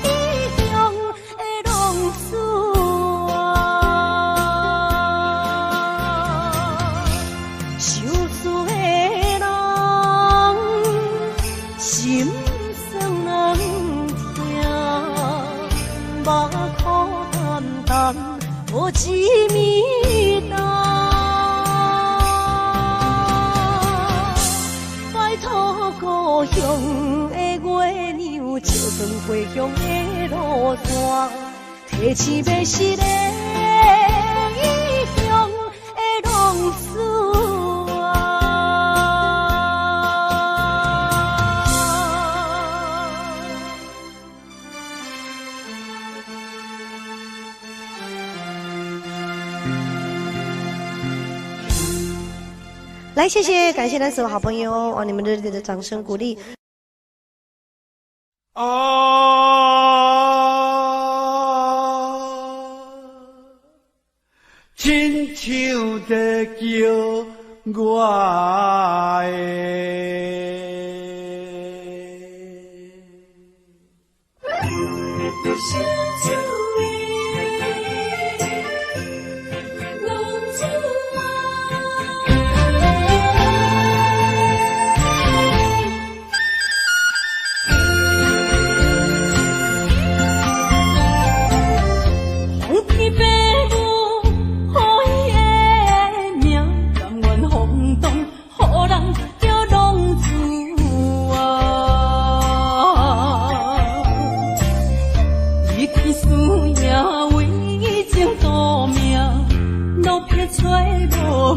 異鄉的浪子啊。想厝的人心酸疼，目苦澹澹，無一暝冬。拜託故鄉的月娘，照轉回鄉的路線，提醒欲死的異鄉的浪子啊。來，謝謝，感謝咱所有好朋友哦，你們熱烈的掌聲鼓勵。啊，親像在叫我的。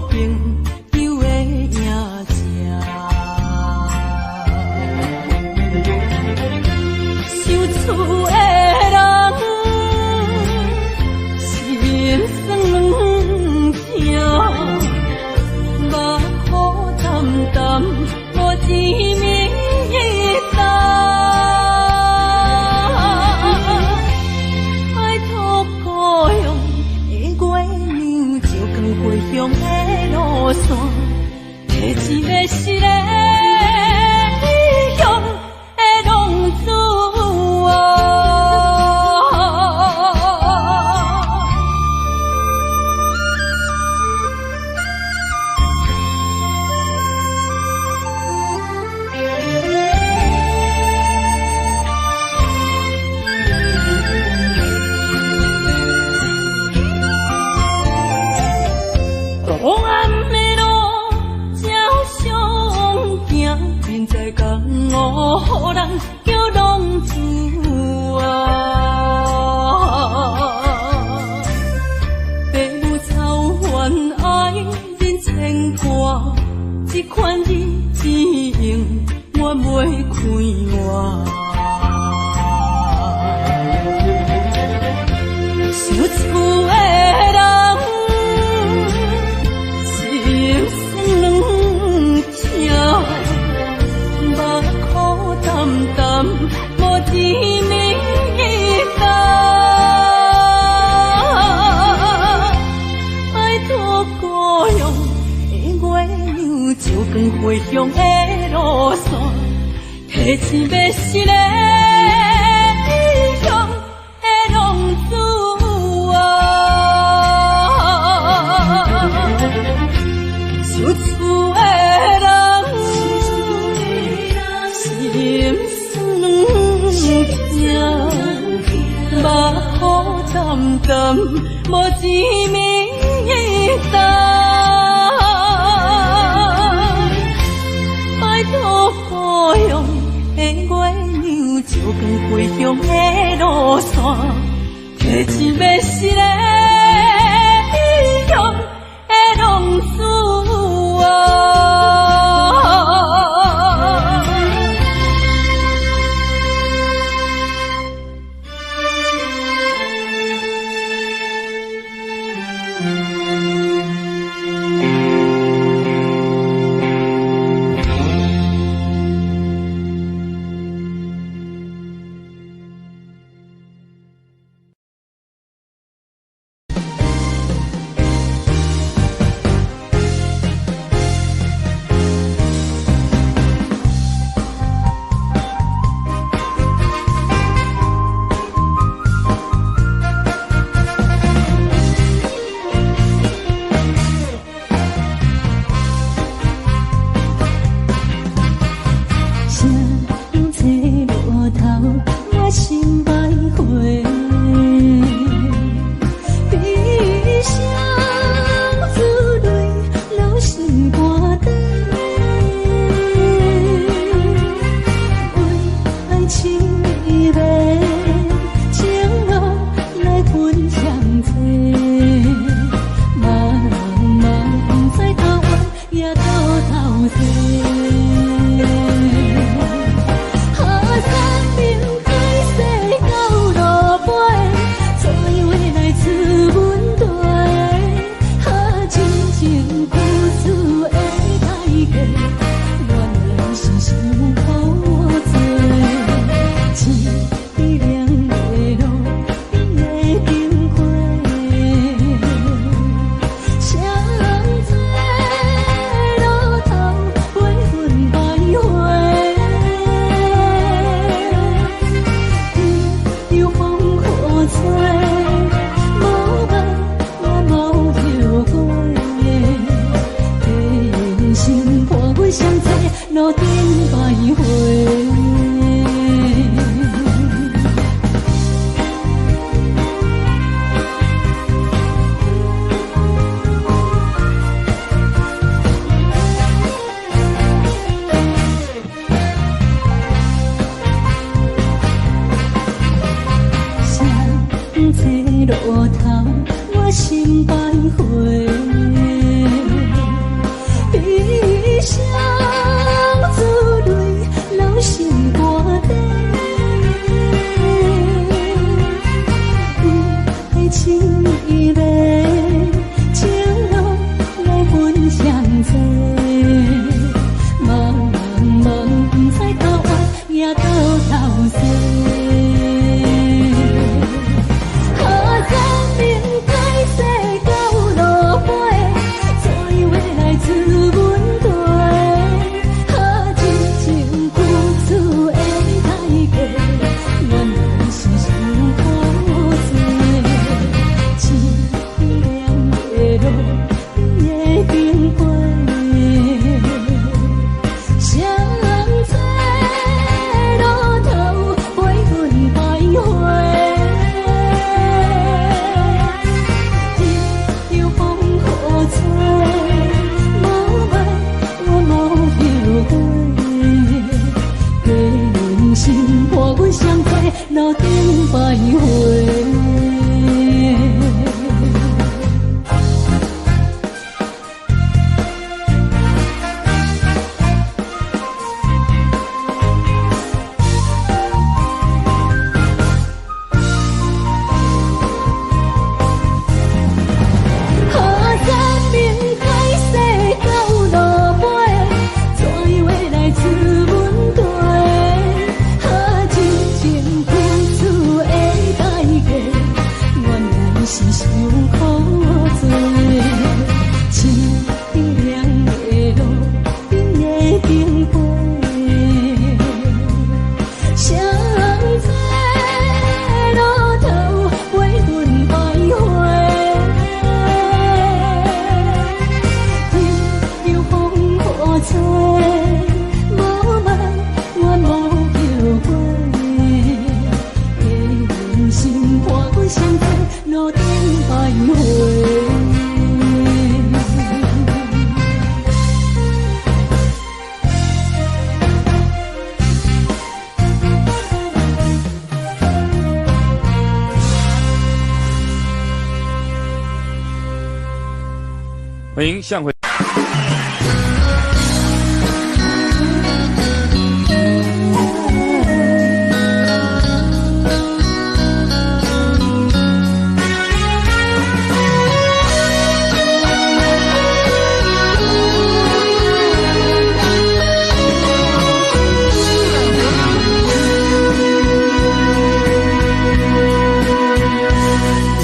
朋友的影子。予人叫浪子啊！父母操烦爱人牵挂，这款日子永远袂快活。想厝的人，心酸软疼，目苦澹澹，无一暝干。拜托故乡的月娘，照光回乡的路线，提醒欲死的异乡的浪子啊！想厝的人，心酸软疼，目苦澹澹，无一暝干。拜托故乡的月娘，照光回乡的路线，提醒欲死的异乡的浪子啊！啊，山明海誓到落尾。歡迎向輝。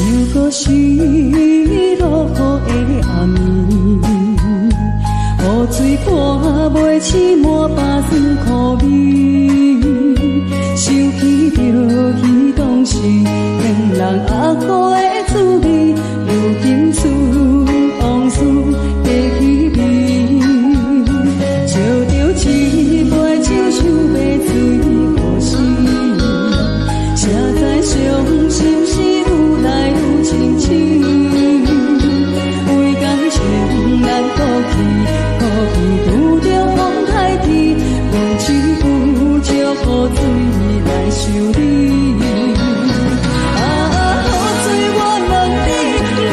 又閣是落雨的暗暝，雨水看袂醒滿腹酸苦味，想起著彼當時騙人阿哥的滋味，如今思往事爬起味，照著一杯酒想欲醉予死，才知傷心事愈來愈清醒，為感情難過去，苦味拄著風颱天，阮只有借雨水來想你。啊，雨水我問你，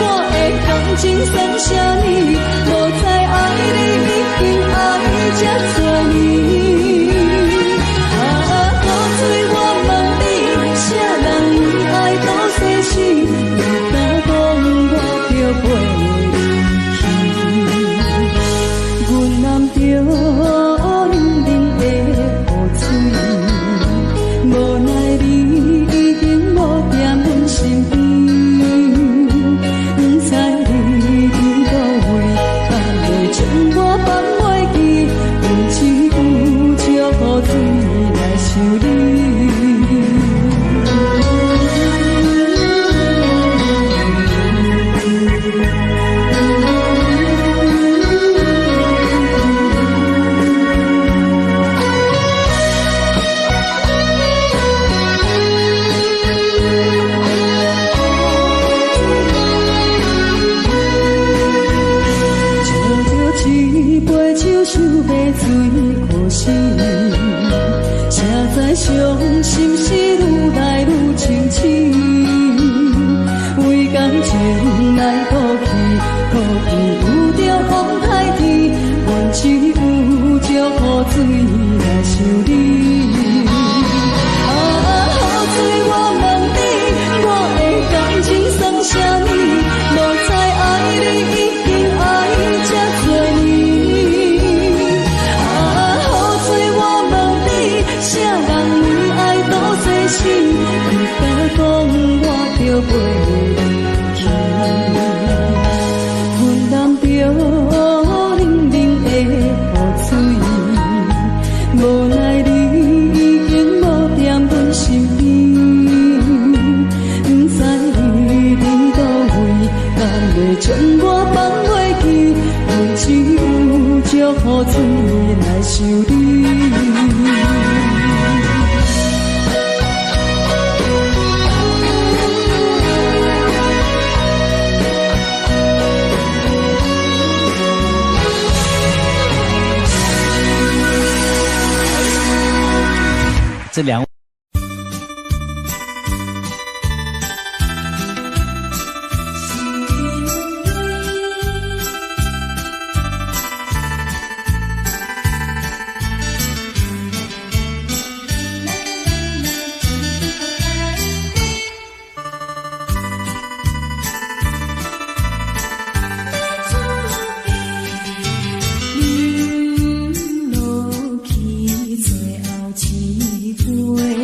我的感情算啥物？無知愛你已經愛這多年。啊，雨水我問你，啥人為愛賭生死？不敢講我著陪你去。阮攬著冷冷的雨水，無奈你已經無踮阮身邊，不知你佇佗位，敢會將我放袂記？阮只有借雨水來想你。照著一杯酒，想欲醉予死，才知傷心事愈來愈清醒。為感情來賭氣，苦味拄著風颱天，阮只有借雨水來想你。啊，雨水我問你，我的感情算啥物？無知愛你已經愛這多年。啊，雨水我問你，啥人為愛賭生死？不敢講我著陪你去。阮攬著冷冷的雨水，無奈你已經無踮阮身邊，不知你佇佗位，敢會將我放袂記？阮只有借雨水來想你。這兩。飲落去最後一杯。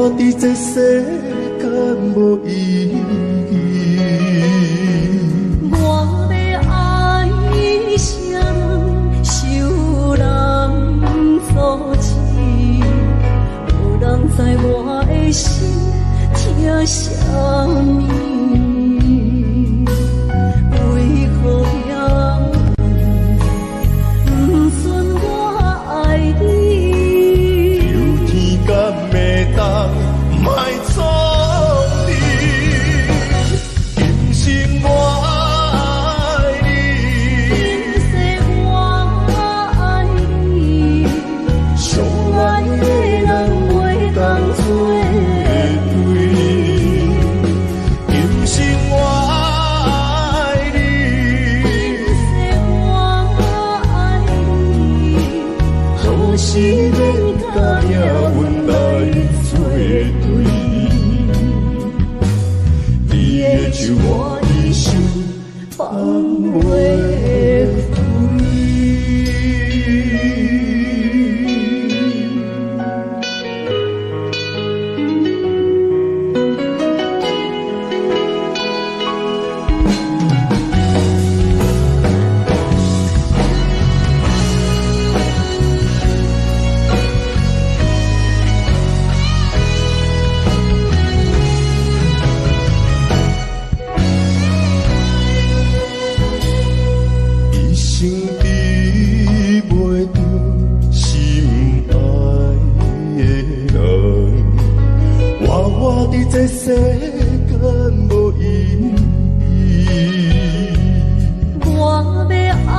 活佇這世間無意義。我欲愛啥人，受人阻止，無人知我的心疼啥物。為何命運毋准我愛你？求天敢會當莫創治，今生我愛你，今世我愛你，上愛的人袂當做對。今生我愛你，今世我愛你，何時免佮命運來做對？你的手我一生放袂開。一生比袂著心愛的人，活活佇這世間無意義。我欲愛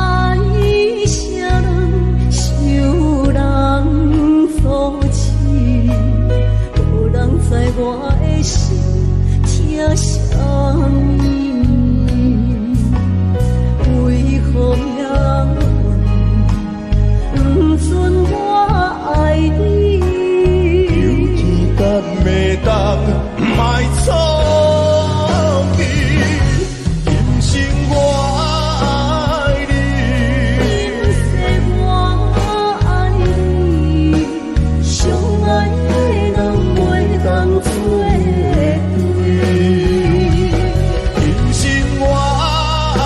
啥人，受人阻止，無人知我的心疼啥物。為何命運毋准我愛你？求天敢會當莫創治，今生我愛你，今世我愛你，上愛的人袂當做對。今生我愛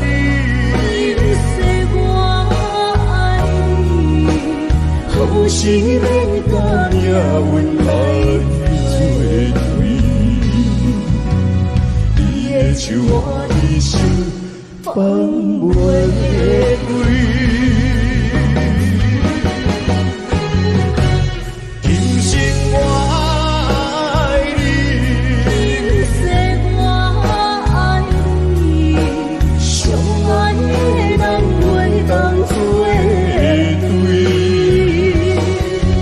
你，今世我愛你，何時免佮命運來做對？你的手我一生放放袂袂開。今生我愛你，今世我愛你，上愛的人袂當做對。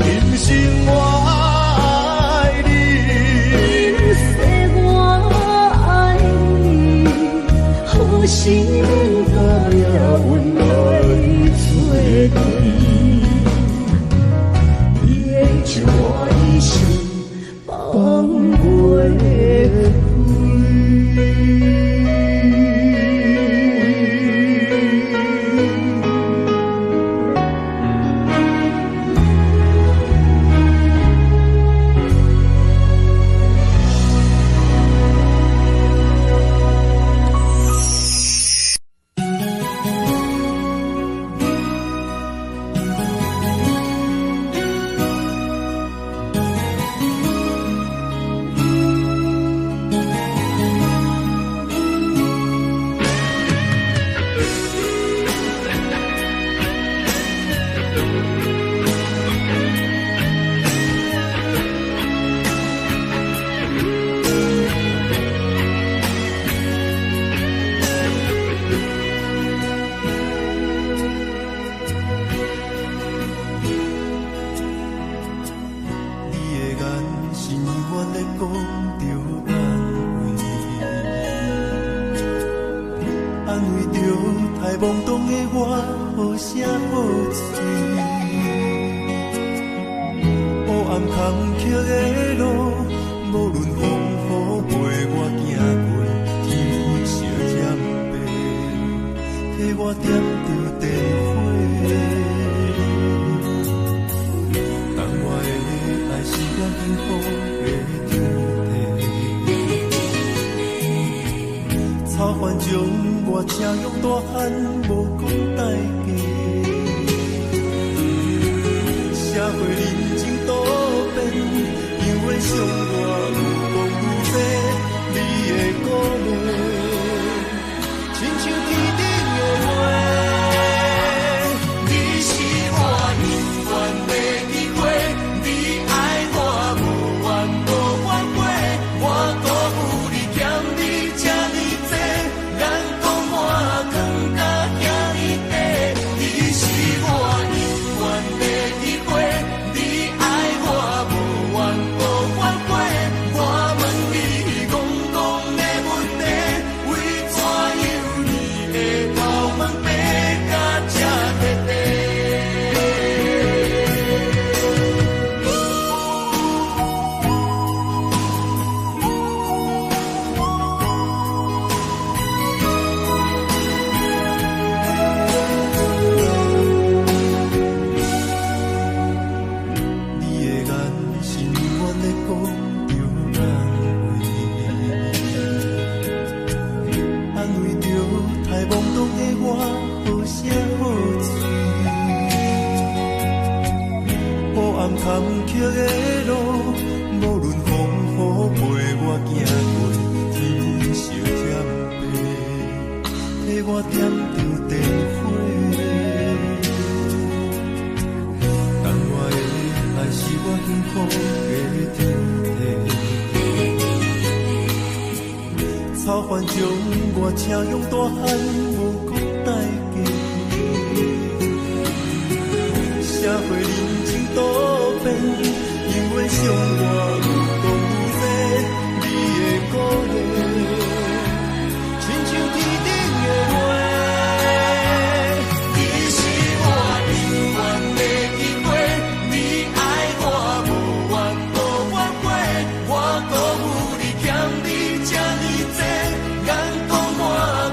今生我愛你，今世我愛你，何時免佮命運來做對？你的手我一生放放袂袂開。你的眼神永遠咧講著安慰，安慰著太懵懂的我，好聲好喙。黑暗坎坷的路，無論風雨陪我行過，天灰小染白，替我點著電火。當我的愛是我彼福的天地。草原将我请养大漢，無講代價。社會人情多變，永遠傷我愈講愈濟，你的鼓勵，親像天頂的月。你是我永遠的機會，你愛我無怨無反悔，我辜負你欠你這呢濟，眼光我藏甲遐呢短。你是我永遠的機會，你愛我無怨無反悔，我問你戇戇的問題，為怎樣你會頭毛白甲這徹底？你的眼神永遠咧講著安慰，安慰著太懵懂的我，好聲好喙。黑暗坎坷的路，無論風雨陪我行過，天色漸白，替我點著電火。但我的愛是我幸福的天地。草原將我請養大漢，無講代價。社會人情多變，永遠傷我愈講愈濟，你的鼓勵，親像天頂的月。你是我永遠的機會，你愛我無怨無反悔，我辜負你欠你這呢濟，眼光我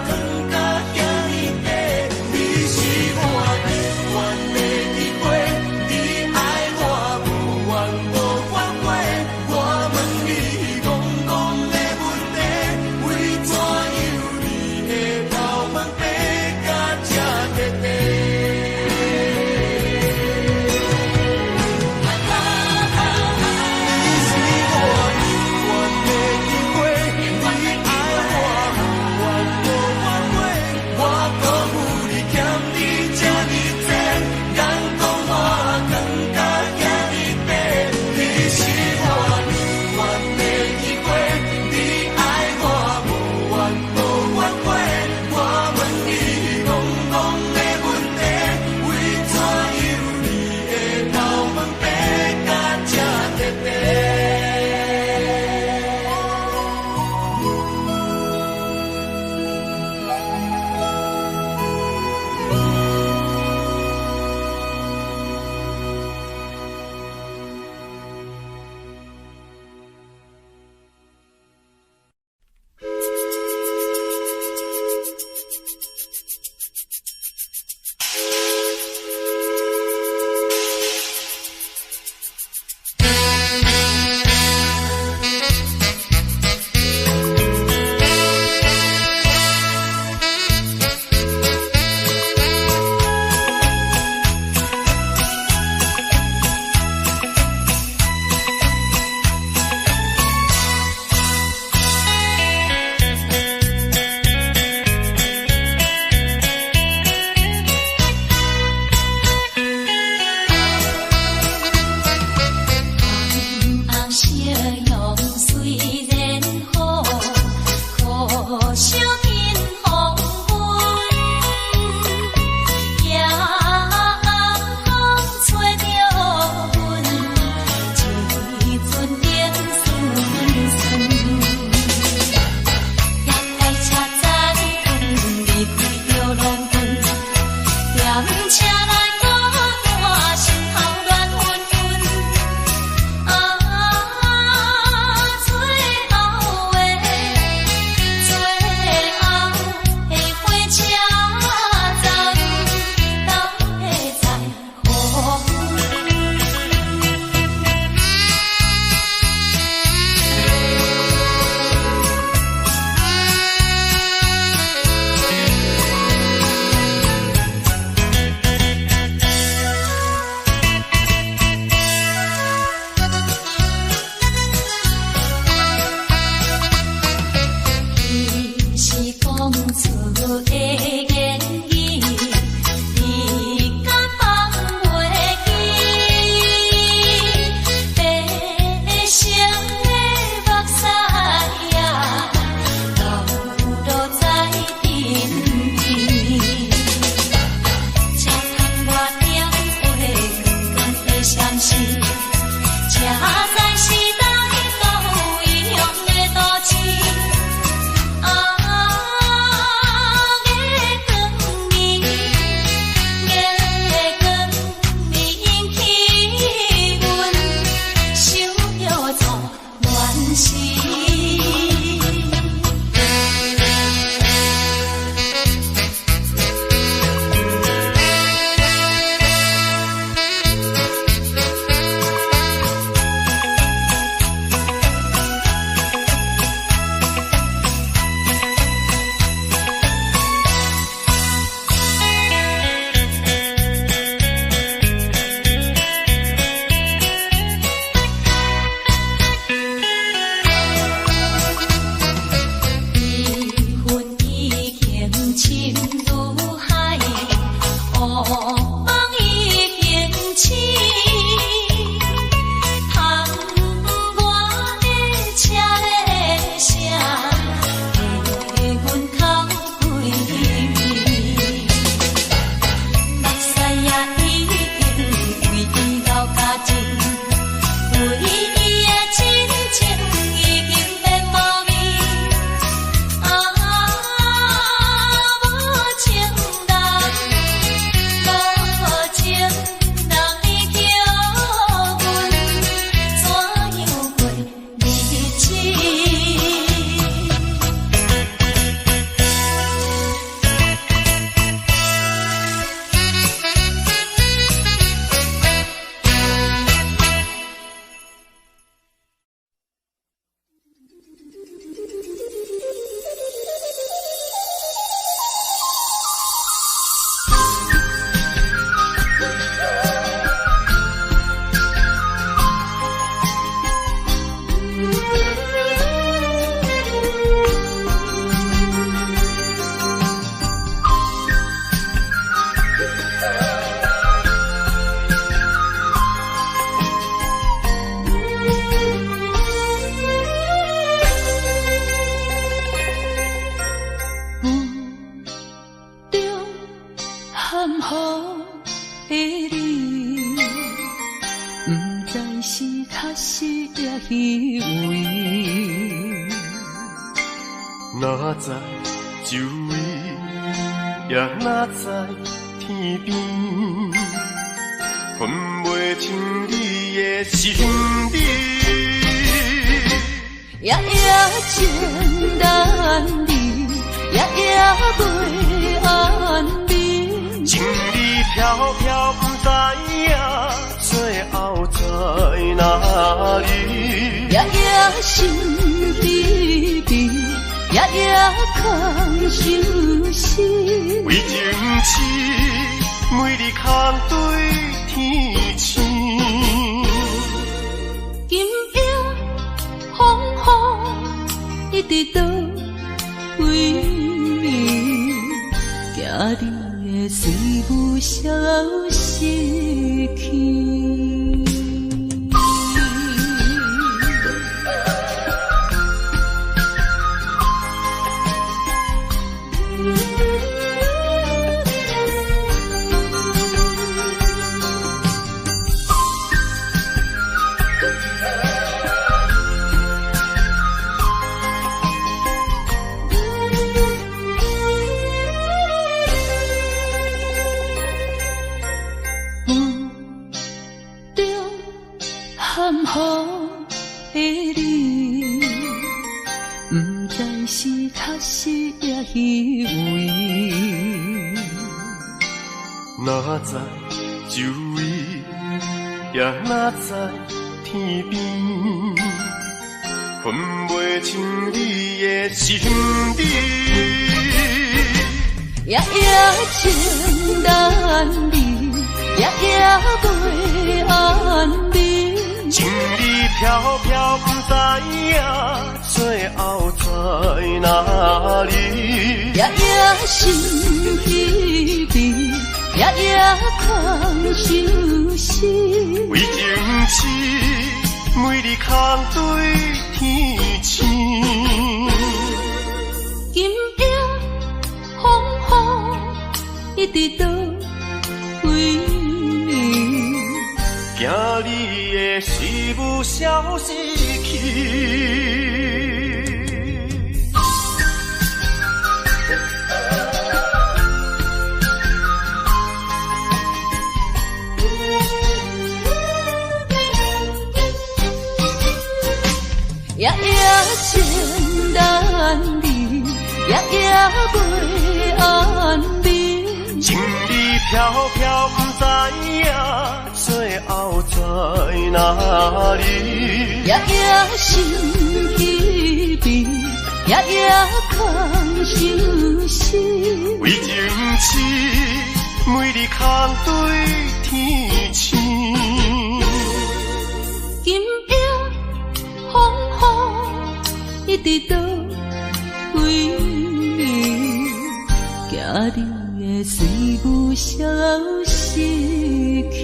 藏甲遐呢短。你是我永遠的機會，你也虚伪。哪知周围，也哪知天边，分袂清你的心理。夜夜情难离，夜夜袂安眠。情理飘飘，不知影最后在哪里。夜夜心疲疲，夜夜空相思。为情痴，每日空对天星。今夜风雨一直倒位，惊你会随雾消失去。虚伪。哪知周围，也哪知天边，分袂清你的心理。夜夜情难离，夜夜袂安眠。情理飘飘，不知影最后在哪里。夜夜心疲疲，夜夜空相思。为情痴，每日空对天星。今夜风雨一直倒位，惊你的思雾消失去。夜夜情难离，夜夜袂安眠。情理飘飘，不知影最后在哪里。夜夜心疲疲，夜夜空相思。为情痴，每日空对天星。今夜风雨一直倒位，惊你会随雾消失去。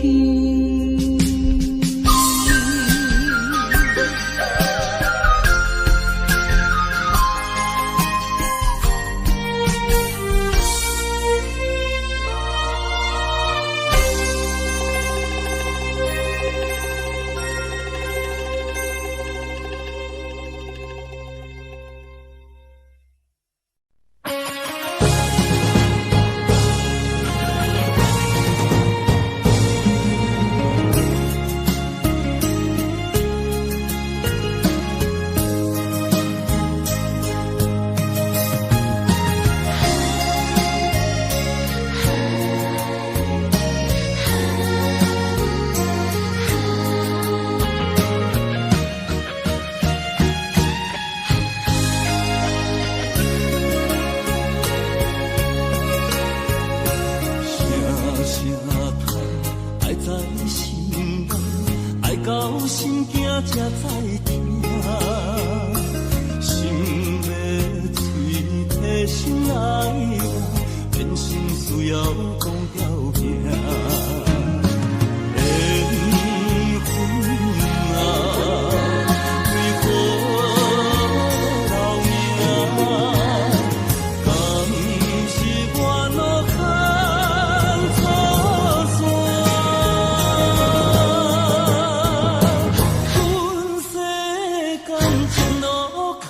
阮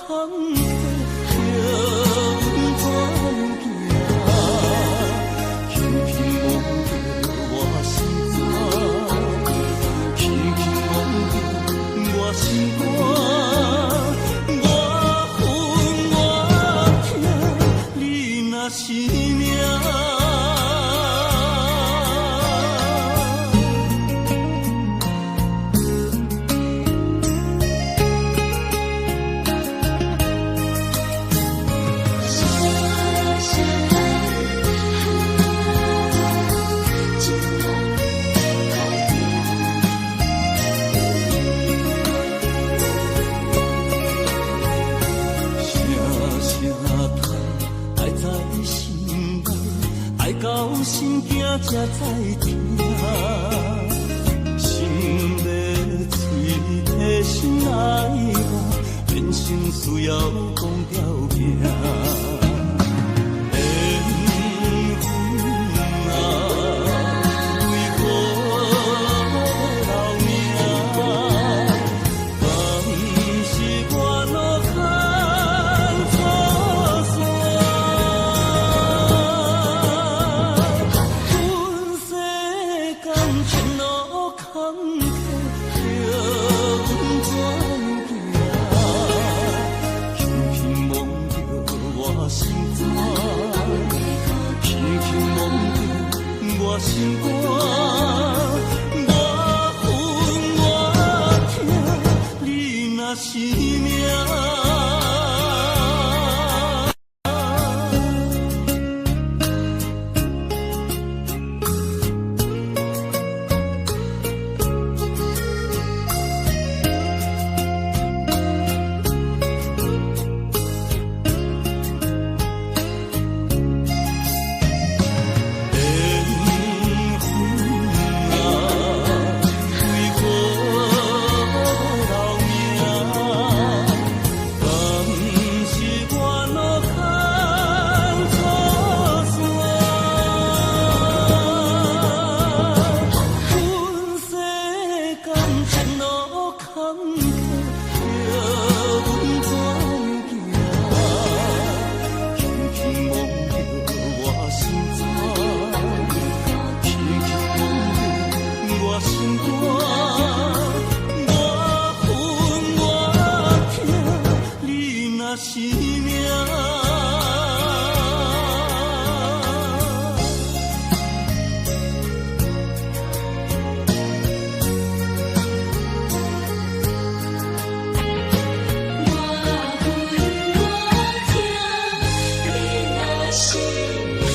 坎坷，叫阮怎行？轻轻摸著我心肝，轻轻摸著我心肝，我恨我疼，你若是命。声声叹，爱在心内，爱到心惊才知疼。心欲喙提心爱我，人生需要讲条件。缘分啊，为何要留名？敢是我路牵错线？阮世间前路坎坷，叫阮怎行？轻轻摸著我心肝，轻轻摸著我心肝，我恨我疼，你若是命。缘分啊，为何要留名？敢是我路牵错线？阮世间前路坎坷，叫阮怎行？轻轻摸著我心肝，轻轻摸著我心肝，我恨我疼，你若是命。我恨我疼，你若是命。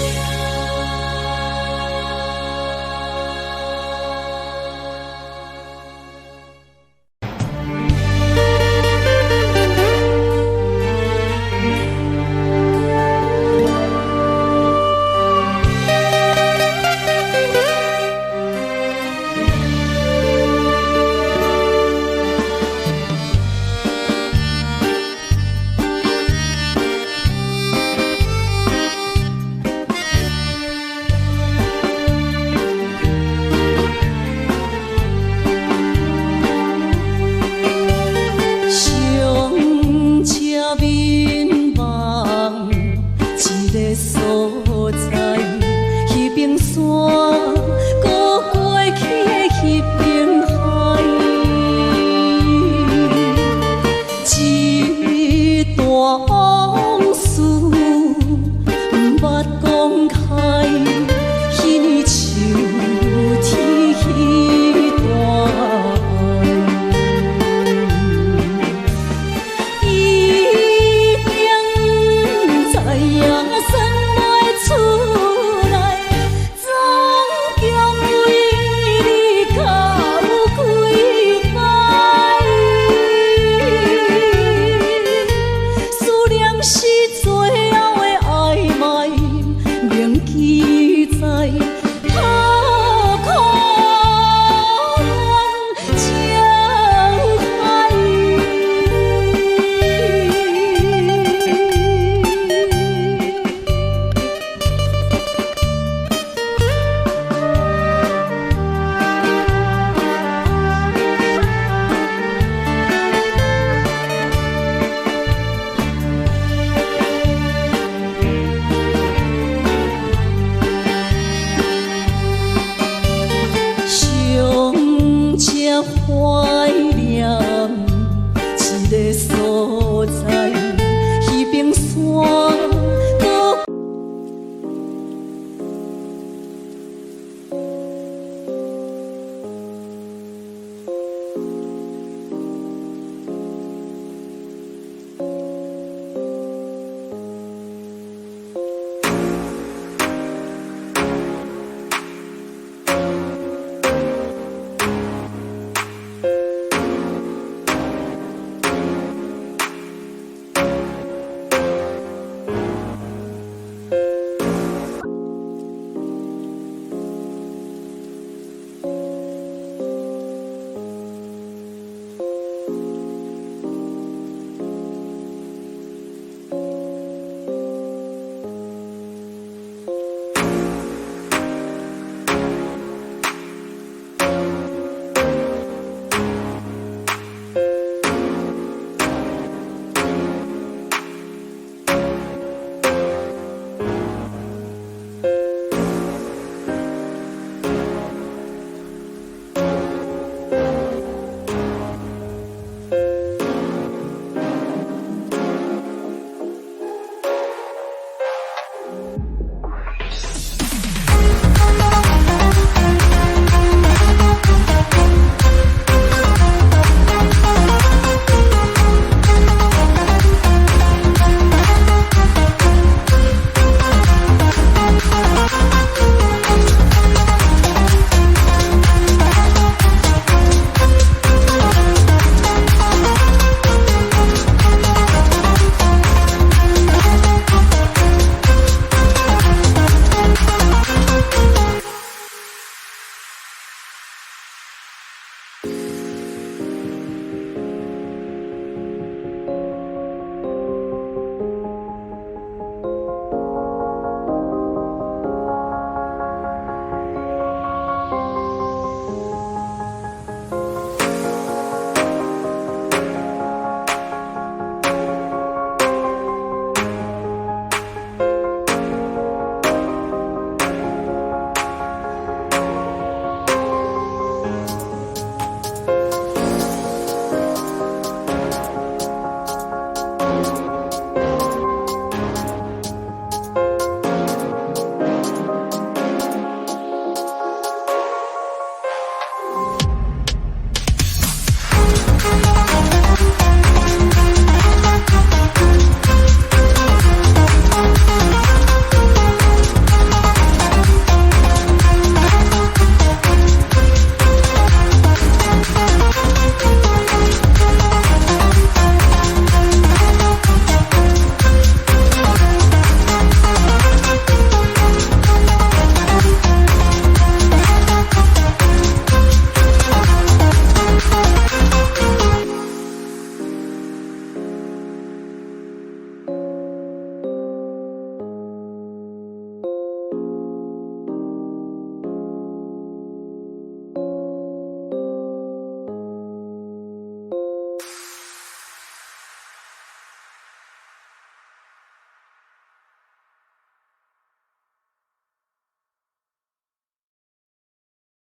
个山。